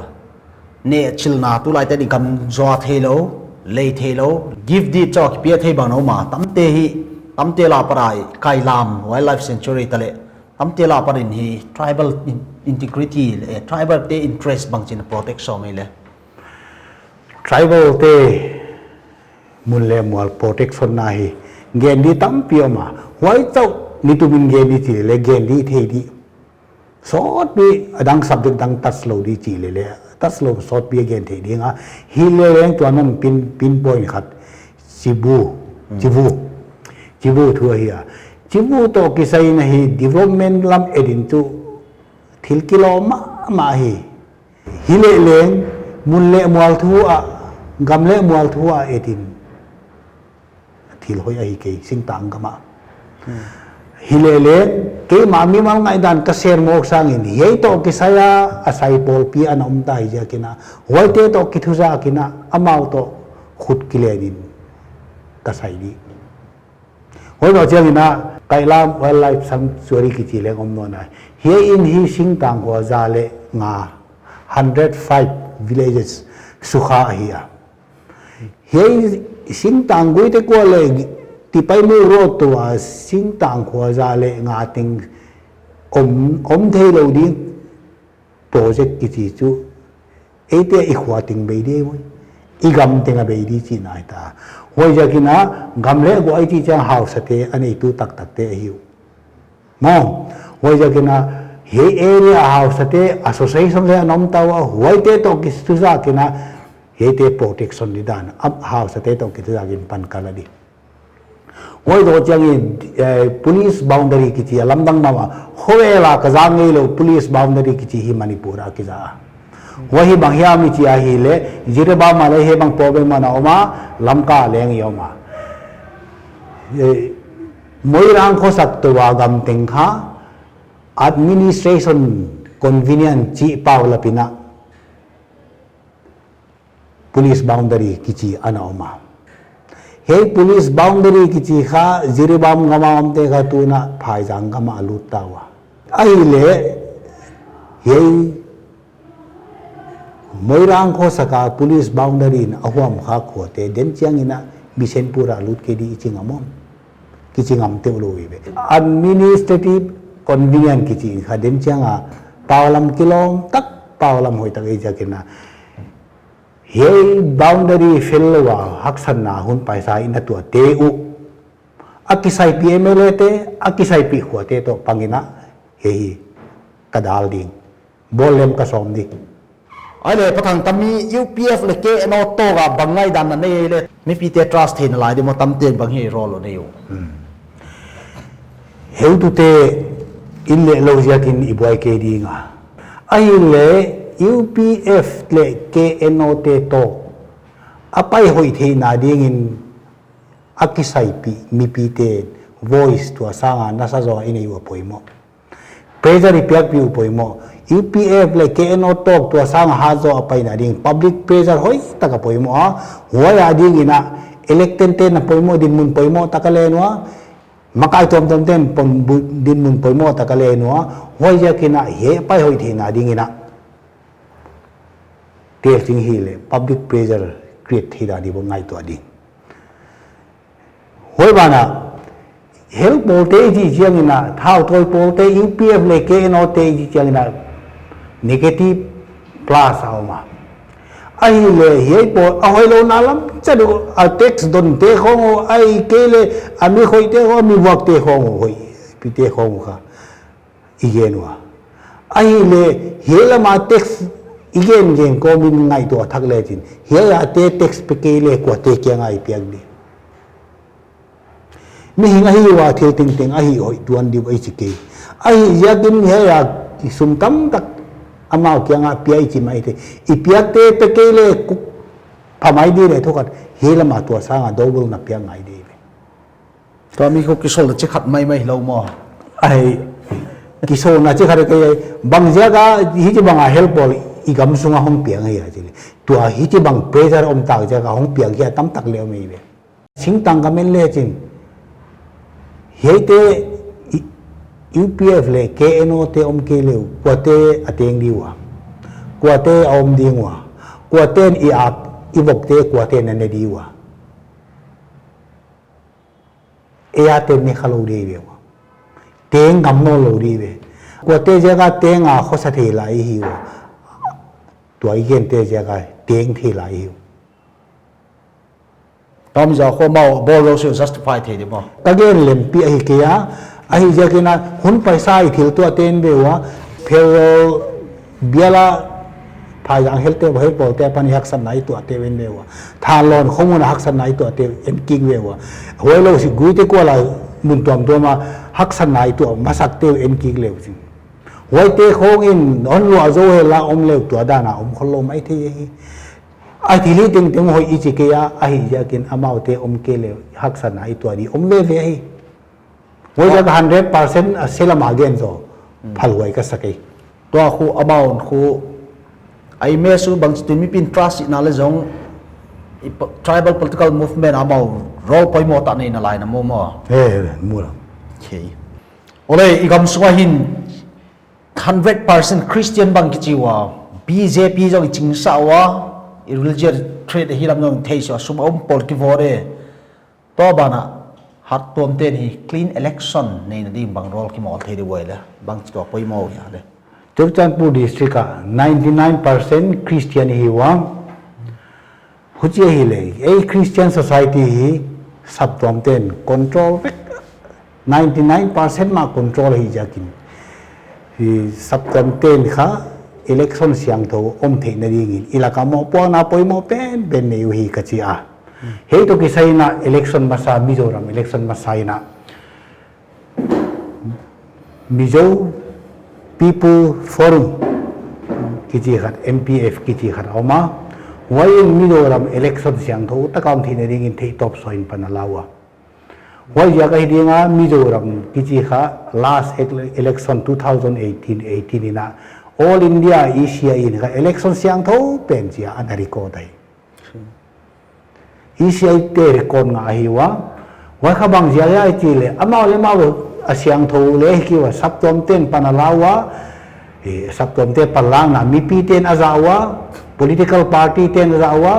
Neh chilna tulai te i gam zuak thei lou, lei thei lou, gift deed chauh kipia thei bang na om a, tamte hi, tamte la parai, Kailam Wildlife Sanctuary ta leh, tamte la parin hi tribal in-, integrity leh, tribal te interest bangchin protect sawm ei leh. Tribal te mun leh mual protection na hi gen di tampi om a. Huai chauh ni tumin gen di chi leh gen di thei di. Sawtpi a dang subject dang touch lou di chi leh leh, touch lou sawtpi a gen thei ding a. Hi leh leng tuan om pin, pin point khat. Chibu, chivu. Chivu thu ahi a. Chivu toh kisai in ahi development lam et in chu thil kilawm mahmah hi. Hi leh leng, mun leh mual thu ah, gam leh mual thu ah et in thil hoih ahi kei, singtang gam ah. Hi leh leng, keimah mimal ngaihdan ka ser mawk sangin, hiai toh kisai a, a sai pawlpi ana om ta hi ziakin a, huaite toh kithuzak in a, amau toh khut kilen in ka sai di. Huai toh chiangin a, Kailam Wildlife Sanctuary kichi leng om nawn a. Hiai in hi singtang khua za leh nga, hundred five villages sukha ahi a. Hiai singtang guite kua leh Tipaimukh road toh a singtang khua za leh nga teng om, om thei lou ding project kichi chu, eite i khua teng bei di maw, i gam teng a bei di chihna ahi ta. Huaiziakin a, gam leh guah i chih chiang hausate a neitu taktakte ahi uh. Maw, huaiziakin a, hiai area hausate association leh ana om ta ua, huaite toh kithuzak in a, hiaite protection di dan, a hausate toh kithuzak in pan ka la di. Huai toh chiangin, eh, police boundary kichi a lamdang mahmah. Khovel a ka zang ngeilou police boundary kichi hi Manipur a kiza a. Huai hi bang hiam i chih ahihleh, Jiribam a leh hiai bang problem ana om a, Lamka leng i om a. Eh, Moirang khosak toh a gam teng kha, administration convenient chih pau lap in a police boundary kichi ana om a. Hiai police boundary kichi kha Jiribam gam a omte kha tuna Phaijang gam a lut ta ua. Ahihleh hiai Moirang khosak a police boundary in a huam kha khuate den chiangin a Bishnupur a lut kei di i chi ngam om. Kichi ngam teuh lou hi ve. Administrative convenient kichi kha den chiang a pau lam kilawm tak, pau lam hoih tak ei ziakin a. Hiai boundary fel lou a haksatna hun paisa in a tuate uh, a kisaipih M L A te, a kisaipih khuate toh pang in a, hiai hi ka dal ding. Bawl lem ka sawm di. Ahihleh Pa Thangtami U P F leh K N O toh a bang ngaihdan na nei leh, mipite trust theihna lai di maw, tamten bang hi role nei uh. Heutute in leh lou ziakin i buai kei ding a. Ahihleh U P F leh K N O te toh a pai hoih theihna dingin a kisaipih mipite voice tua sanga nasa zaw i nei uh a poimoh. Pressure i piakpih uh poimoh. U P F leh K N O toh tua sanga hat zaw a paina ding public pressure hoihtak a poimoh a. Huai a dingin a elected te'n a poimoh dinmun poimoh tak a len ua. Makai tuamtuam te'n pon bu-, dinmun poimoh tak a len ua. Huaiziakin a hiai pai hoih theihna dingin a tel ching hileh public pressure create theihna di bou ngaihtuah ding. Huai banah, help pawlte i chih chiangin a, thau tawi pawlte, U P F leh K N O te i chih chiangin a, negative plus a om a. Ahihleh, hiai pawl, a hoihlouhna lam, chadu, a tax donte khong uh, ahihkeileh, a mi khoihte khong, a mi vuakte khong uh, hoihpihte khong uh kha i gen ua. Ahihleh, hiai lama tax i gen gen kawmin ngaihtuah thak lechin, hiai a te tax pe kei leh kuate kianga i piak di. Mihing ahi ua thil tengteng ahi hoih tuan di uh i chi kei. Ahihziakin hiai a sum tamtak amau kianga pia i chi maithei. I piakte pe kei leh kuk pha mai di leh thu khat hiai lama tua sanga double na piak ngai di ve. Tua mi khu kisolna chi khat maimai hilou maw. Ai, kisolna chi khat kei ai. Bangziak a, hichibang a help pawl i gam sunga hong piang hia chih leh. Tua hichibang pressure om tak ziak a hong piang hia tamtak leh om ei ve. Singtang ka men lechin. Hiaite i-, U P F leh K N O te om kei leh uh, kuate a teng di ua. Kuate a om ding ua. Kuate'n i ap, i vokte kuate'n a ne di ua. Ei a te ne kha lou di ve ua. Teng ngam nawn lou di ve. Kuate ziak a teng a khosa thei lai hi ua. Tua i gente ziak a teng thei lai hi ua. Tawm za kho mau bawl lou se justify thei di maw. Ka gen lempih ahi kei a, ahihziakin a hun paisa i thil tuah te'n ve ua, payroll bial a phaizang helte, help pawlte apan i haksatna i tuahte uh en ve ua. Thanlon khong un a haksatna i tuahte uh en kik ve ua. Huailou si Guite kual a mun tuamtuam a haksatna i tuah masakte uh en kik le uh sin. Huaite khongin hon luah zou hel a om le uh tua dan a om khollou maithei hi. A thil hi tengteng hoih i chi kei a, ahihziakin amaute om kei le uh haksatna i tuah di om veve hi. Huaiziak a hundred percent a selam a gen zaw. Hmm. Phalhuai ka sa kei. Tua khu amount khu, a image uh bangchitu mipi'n trust i na le zong, i po-, tribal political movement amau role poimoh tak nei na lai na maw maw. Eh, mu la. Okay. Ole, i gam sunga hin hundred percent Christian bang kichi ua, B J P zong i chingsa ua, i religion threat hi lam zong thei sua, sum a um pawl ki vote. Tua banah, hat tuamte'n hi clean election neina ding bang role kimawl thei di uh ei le, bangchi tua poimoh hia le. Churachandpur district a ninety nine percent Christian hi ua. Huchi ahihleh, ei Christian society hi saptuamte'n control vek. Ninety nine percent mah control hi ziakin. Hi saptuamte'n kha election siangthou om theihna dingin. I lak a mohpuakna poimoh penpen nei uhi ka chi a. Hiai toh kisai in a election masa, Mizoram election masa in a Mizo People Forum kichi khat, M P F kichi khat a om a. Huai in Mizoram election siangthou tak a om theihna dingin theihtawp sawm in pan a la ua. Huaiziak ahi ding a Mizoram kichi kha last ele-, election two thousand eighteen, eighteen in a All India E C I in kha election siangthou pen chi a ana record ahi. E C I te record nga ahi ua. Huai kha bang ziak ahia i chih leh, amau leh amau a siangthou leh hi kei ua, saptuamte'n pan a la ua, eh, saptuamte panlakna mipite'n a zat ua, political party te'n a zat ua,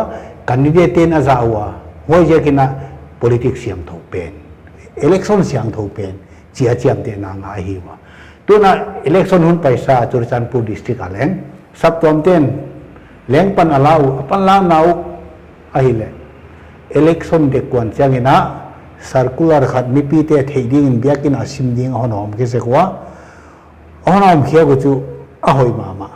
candidate te'n a zat ua. Huaiziakin a politics siangthou pen, election siangthou pen chi a chiamtehna nga ahi ua. Tun a election hun paisa Churachandpur district a leng, saptuamte'n leng pan a la uh, a panlakna uh ahihleh. Election dek kuan chiangin a circular khat mipite theih dingin biakin a sim ding a hon hawm khe sek ua. A hon hawm khiak uh chu a hoih mahmah.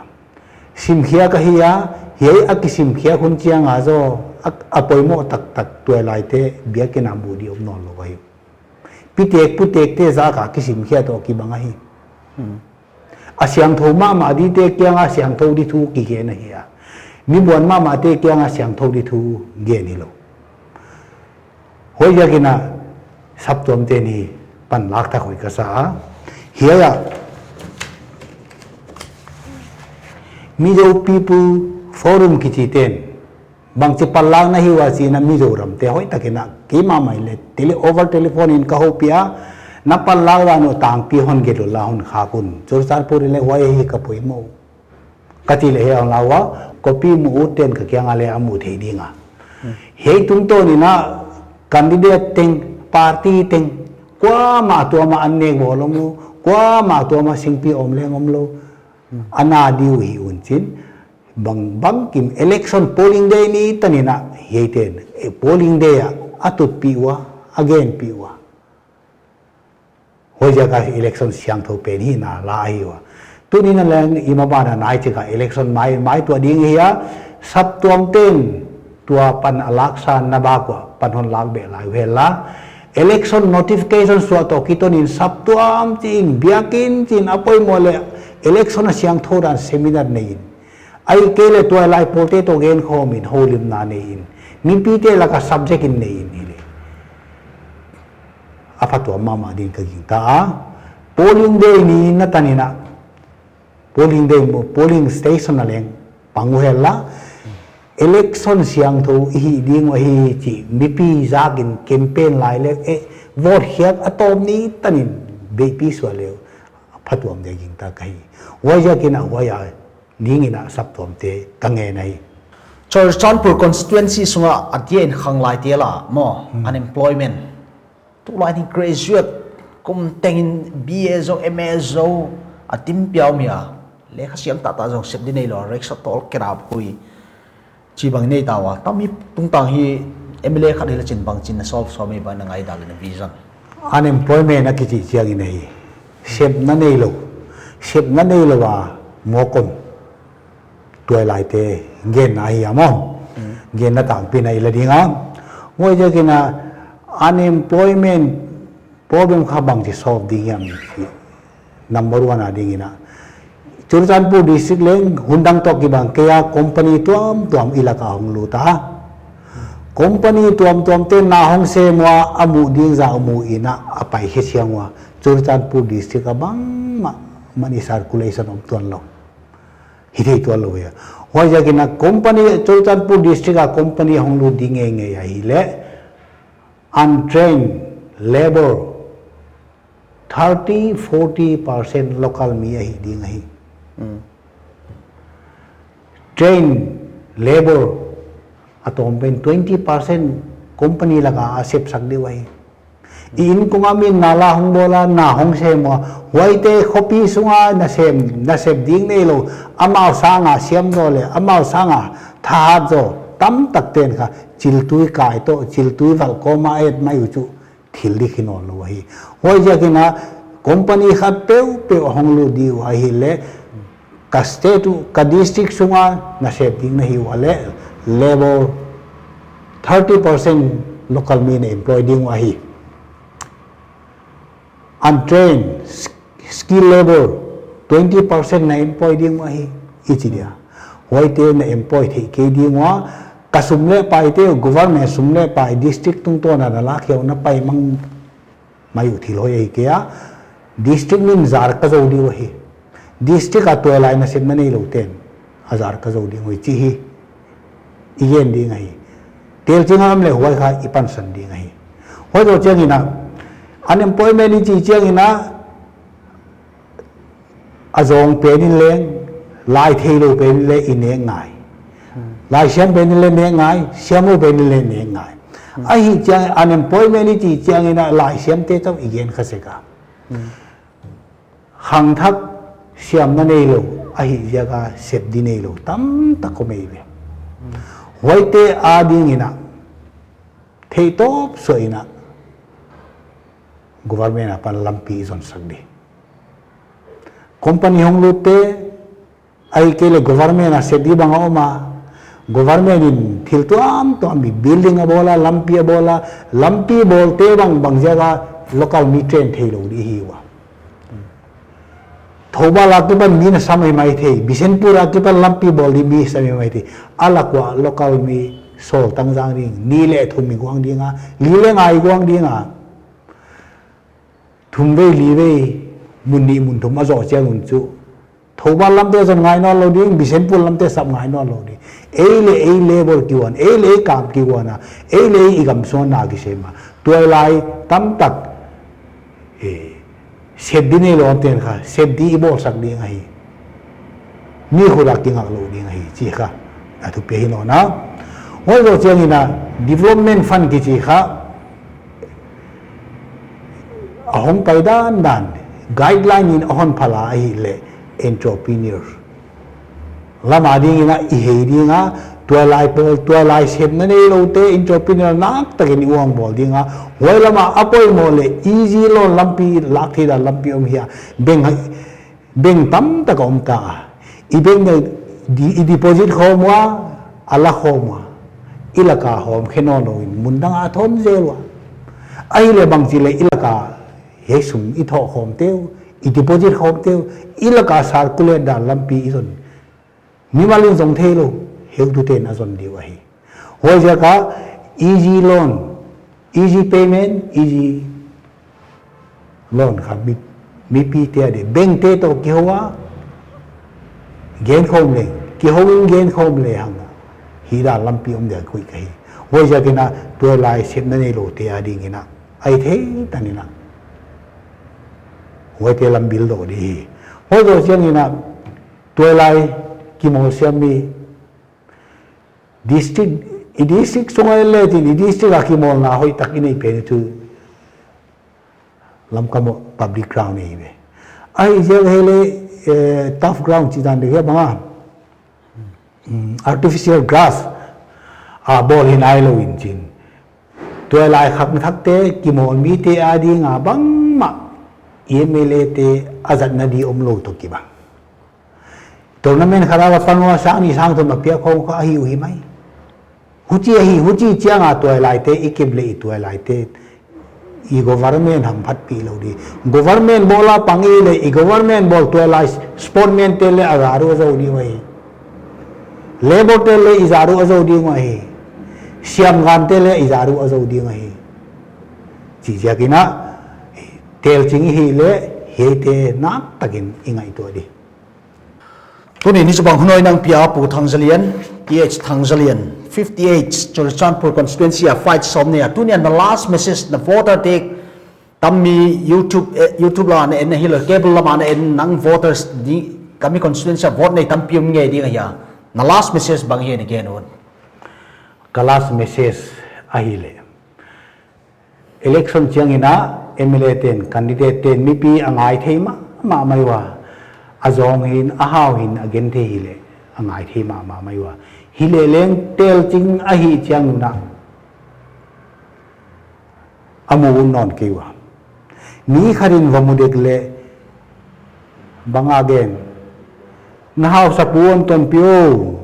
Sim khiak ahi a, hiai a kisim khiak hun chiang a zaw, a, a poimoh taktak tuailaite biakin a mu di om nawn lou ahi. Pitek putekte zak a kisimkhiat toh kibang ahi. A siangthou mahmah dite kiang a siangthou di thu kigen ahi a. Mi buan mahmahte kiang a siangthou di thu gen hilou. Huaiziakin a saptuamte ni panlak thak hoih ka sa a. Hiai a Mizo People Forum kichi ten bangchi panlak na hi ua chih in a Mizoram te hoihtakin a keimah mai le tele, over telephone in ka houpih a, na panlak dan uh tangpi hon gelh un la hon khak un. Churachandpur in le huai hi ka poimoh. Ka chih leh hiai a hon la ua, copy muh ut ten ka kiang a le a mu thei ding a. Hiai tungtawn in a candidate teng, party teng, kuamah tuam a an nek bawl omlou, kuamah tuam a singpi om leng omlou. Ana di uh hi un chin, bang, bangkim election polling day ni tan in a, hiai ten, eh, polling day a, a tutpih ua, a genpih ua. Huaiziak a election siangthou pen hi na la ahi ua. Tuni'n a leng i maban a nai chik a election mai, mai tuah ding hi a, saptuam ten tua pan a laksa na bak ua, pan hon lak beh lai uh hen la. Election notification suah toh kiton in saptuam chi in, biakin chi in a poimoh leh election a siangthou dan seminar nei in. Ahihkeileh tuailai pawlte toh genkhawm in houlimna nei in. Mipite lak a subject in nei in hi leh a phatuam mahmah ding ka gingta a. Polling day ni na tan in a, polling day, polling station a leng pang uh hen la. Election siangthou i hih ding uh ahi chih mipi zak in campaign lai leh, eh, vote khiak a tawp ni tan in beihpih suah leh phatuam ding gingta ka hi. Huaiziakin a huai a ding in a saptuamte ka ngen ahi. Churachandpur constituency sung a a dia in khanglaite la maw, unemployment. Tulai ni graduate kum teng in B A zou, M A zou a tim piau mi a, lekha siam taktak zong sep di neilou, rickshaw tol kerap hui. Chibang nei ta ua, tami tungtang hi M L A khat hi la chin bangchin na solve sawm ei bang na ngaihdan leh na vision. Unemployment a kichih chiang in ahi. Sepna neilou. Sepna neilou a mawk om. Tuailaite genna ahi a maw. Genna tangpi na i la ding a. Huaiziakin a unemployment problem kha bangchi solve ding hiam chih. Number one a ding in a, Churachandpur district leng hun dang toh kibang kei a company tuamtuam i lak a hong lut a. Company tuamtuam te na hong sem ua, a muh ding zah a mu in a, a pai khe chiang ua. Churachandpur district a bangmah money circulation om tuanlou. Hithei tuanlou hi a. Huaiziakin a company, Churachandpur district a company hong lut ding ngeingei ahihleh, untrained labor, thirty, forty percent local mi ahi ding ahi. Trained labor a tawm pen twenty percent company lak a a sepsak di uh ahi. I inn kong a min na la hong bawl a, na hong sem ua, huaite khopi sung a na sem, na sep ding neilou, amau sang a siam zaw leh, amau sang a thahat zaw tamtak ten kha, chiltui kai toh, chiltui valh kawm a et mai uh chu thil dik hi nawnlou ahi. Huaiziakin a company khat peuhpeuh hong lut di uh ahihleh, ka state uh, ka district sung a na sep ding na hi ua leh, labor thirty percent local mi na employ ding uh ahi. Untrained, sk-, skilled labor twenty percent na employ ding uh ahi, i chi dia. Huaite na employ theih kei ding ua, ka sum leh paite, government sum leh pai, district tungtawn a na lak hiau na pai mang mai uh thil hoih ahi kei a, district min zar ka zou di uh ahi. District a tuailai nasepna neilou ten a zar ka zou ding uh ahi chih hi i gen ding ahi. Tel ching a om leh huai kha i pansan ding ahi. Huai zoh chiang in a, unemployment i chih chiang in a, a zawng pen in leng, lai theilou pen in leng i nek ngai. Laisiam pen in leng nek ngai, siamlou pen in leng nek ngai. Ahih chiang unemployment i chih chiang in a laisiamte chauh i gen kha sek a. Khangthak siamna neilou, ahih ziak a sep di neilou tamtak om ei ve. Huaite a ding in a, theihtawp suah in a, government apan lampi i zonsak di. Company hong lutte, ahihkeileh government a sep di bang a om a, government in thil tuamtuam, building a bawl a, lampi a bawl a, lampi bawlte bang bang ziak a local mi train theilou di hi ua. Thoubal a kipan mi na sam hi maithei, Bishnupur a kipan lampi bawl di mi sam hi maithei. A lak ua local mi sawl tang zang ding, nih leh thum i guang ding a, li leh nga i guang ding a. Thum vei li vei, mun nih mun thum a zoh chiang un chu, Thoubal lamte zon ngai nawnlou ding, Bishnupur lamte sap ngai nawnlou ding. Ei leh ei labour kihuan, ei leh ei kam kihuan a, ei leh ei i gam suan na kisem a. Tuailai tamtak, eh, sep di neilou ten kha, sep di i bawlsak ding ahi. Mi khut a kingak lou ding ahi, chi kha. A thupi hi nawn a. Huai zoh chiang in a development fund kichi kha, a hong pai dandan, guideline in a hon phal a ahihleh entrepreneur lam a ding in a i hei ding a, tuailai pawl, tuailai sepna neiloute entrepreneur naktak in i uang bawl ding a, huai lam a a poimoh leh easy loan lampi lak theih dan lampi om hi a, bank, bank tamtak a om ta a. I bank na di-, i deposit khawm ua, a la khawm ua, i lak a hawm khe nawnlou in mun dang a thon zel ua. Ahihleh bangchi leh i lak a hiai sum i thoh khawmte uh, i deposit khawmte uh, i lak a circulate dan lampi i zon. Mimal in zong theilou, heutute'n a zon di uh ahi. Huaiziak a easy loan, easy payment, easy loan kha mi, mipite a di. Bank te toh kihou a, gen khawm leng, kihou in gen khawm lehang a, hih dan lampi om dia koih ka hi. Huaiziak in a tuailai sepna neiloute a ding in a, a thei tan in a, huaite lam bil doh di hi. Huai zoh chiang in a, tuailai kimawl siam mi, district, i district sung a leh tin, i district a kimawlna hoihtak i neih pen chu Lamka public ground ahi ve. Ahi ziak ahihleh, eh, turf ground chi dan deuh hi bang a, mm, artificial grass a bawl hi nailou in chin, tuailai khak thakte kimawl mite a ding a bangmah M L A te a zatna di omlou toh kibang. Tournament khat a va pan ua sang nih sang thum a piak khong kha ahi uhi mai. Huchi ahi, huchi chiang a tuailaite i kep leh i tuailaite i government hamphatpih lou di. Government bawl a pang i leh i government bawl tuailai sportman te leh a zat uh a zou di uhi. Labour te leh i zat uh a zou di uhi. Siamgam te leh i zat uh a zou di uhi. Chi ziak in a, telching i hih leh, hiaite naktak in i ngaihtuah di. Tuni ni chibang hun a i nang pia Pu Thangzalian, T H Thangzalian, fifty-eight Churachandpur constituency a fight sawm nei a. Tuni a na last message na voter te tammi YouTube, eh, YouTube lam a na en hilou, cable lam a na en nang voters di, kami constituency a vote nei tampi om ngei ding ahia. Na last message bang hi na gen un. Ka last message ahihleh, election chiang in a M L A ten, candidate ten mipi a ngai thei mahmah mai ua. A zawng hin, a hau hin, a gen thei hileh a ngai thei mahmah mai ua. Hileh leng telching ahih chiang un a, a mu un nawn kei ua. Mi khat in va mu dek leh bang a gen, na hausa pu hon tonpih o.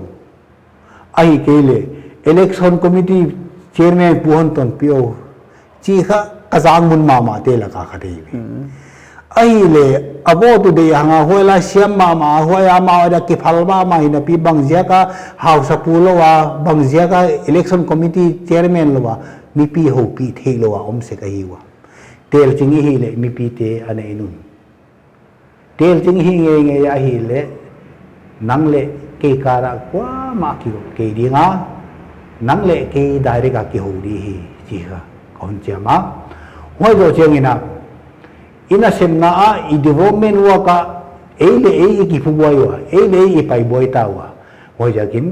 Ahihkeileh, election committee chairman pu hon tonpih o. Chi kha ka zak mun mahmah te lak a khat ahi ve. Hmm. Ahihleh, a vote uh deih hang a huai lai siam mahmah, huai a mah a kiphal mahmah hi napi bang ziak a hausa pu lou a, bang ziak a election committee chairman lou a, mipi houpih theilou a om sek ahi ua. Telching i hih leh mipite a na en un. Telching i hih ngeingei ahihleh, nang leh kei kal a kuamah kigawp kei ding a, nang leh kei direct a kihou di hi, chi kha ka hon chiam a. Huai zoh chiang in a, i nasepna a, i development work a, ei leh ei i kiphubuai ua, ei leh ei i paibuai ta ua. Huaiziakin,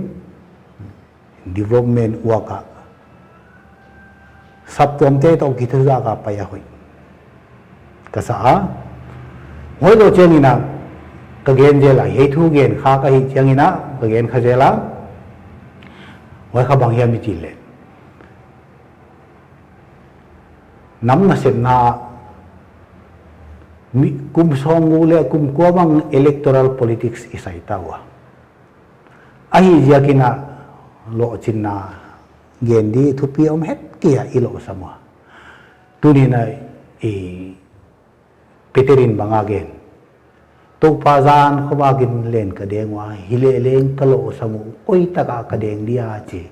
development work a saptuamte toh kithuzak a pai a hoih ka sa a. Huai zoh chiang in a ka gen zel a, hiai thu gen kha ka hih chiang in a ka gen kha zel a. Huai kha bang hiam i chih leh, nam nasepna mi kum sawmguk leh kum kua bang electoral politics i sai ta ua. Ahihziak in a lohchinna gen di thupi om het kei a i lohsam ua. Tuni in a I Peter in bang a gen? Toupa, zan khawm a gin len ka deng ua, hileh leng ka lohsam uh, koi tak a ka deng dia chi.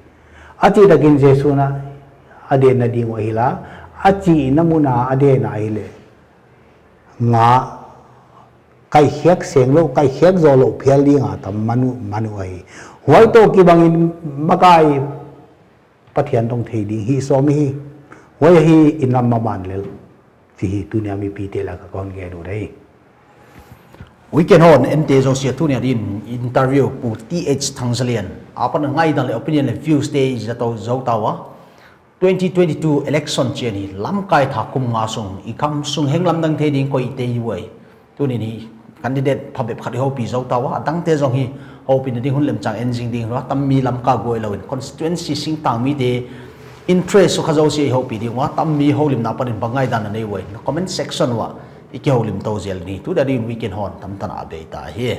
A chih takin Jesu'n a denna ding uh ahi la, a chihna mun a a den a hileh, nga kaikhiak seng lou, kaikhiak zou lou phial ding a tam man uh, man uh ahi. Huai toh kibangin makai Pathian dong thei ding hih sawm hi. Huai ahi, i nam maban lel. Chih hi tuni a mipite lak ah ka hon gen uh ahi. Weekend Horn ente zosia, tuni a din interview Pu T H Thangzalian apan ngaihdan leh opinion leh views te i zat zou ta ua. Twenty twenty-two election chiang hi, lamkai tha kum nga sung i kam sung heng lamdang thei ding koih te i uai. Tuni'n hi candidate phabep khat i houpi zou ta ua, a dangte zong hi houpina ding hun lemchang en zing ding ua, tammi Lamka guai lou in constituency singtang mite interest uh kha zosia i houpi ding ua, tammi houlimna apanin bang ngaihdan na nei uai, comment section uah i kihoulim tou zel ni. Tu dia din Weekend Horn tamtana a bei ta hi.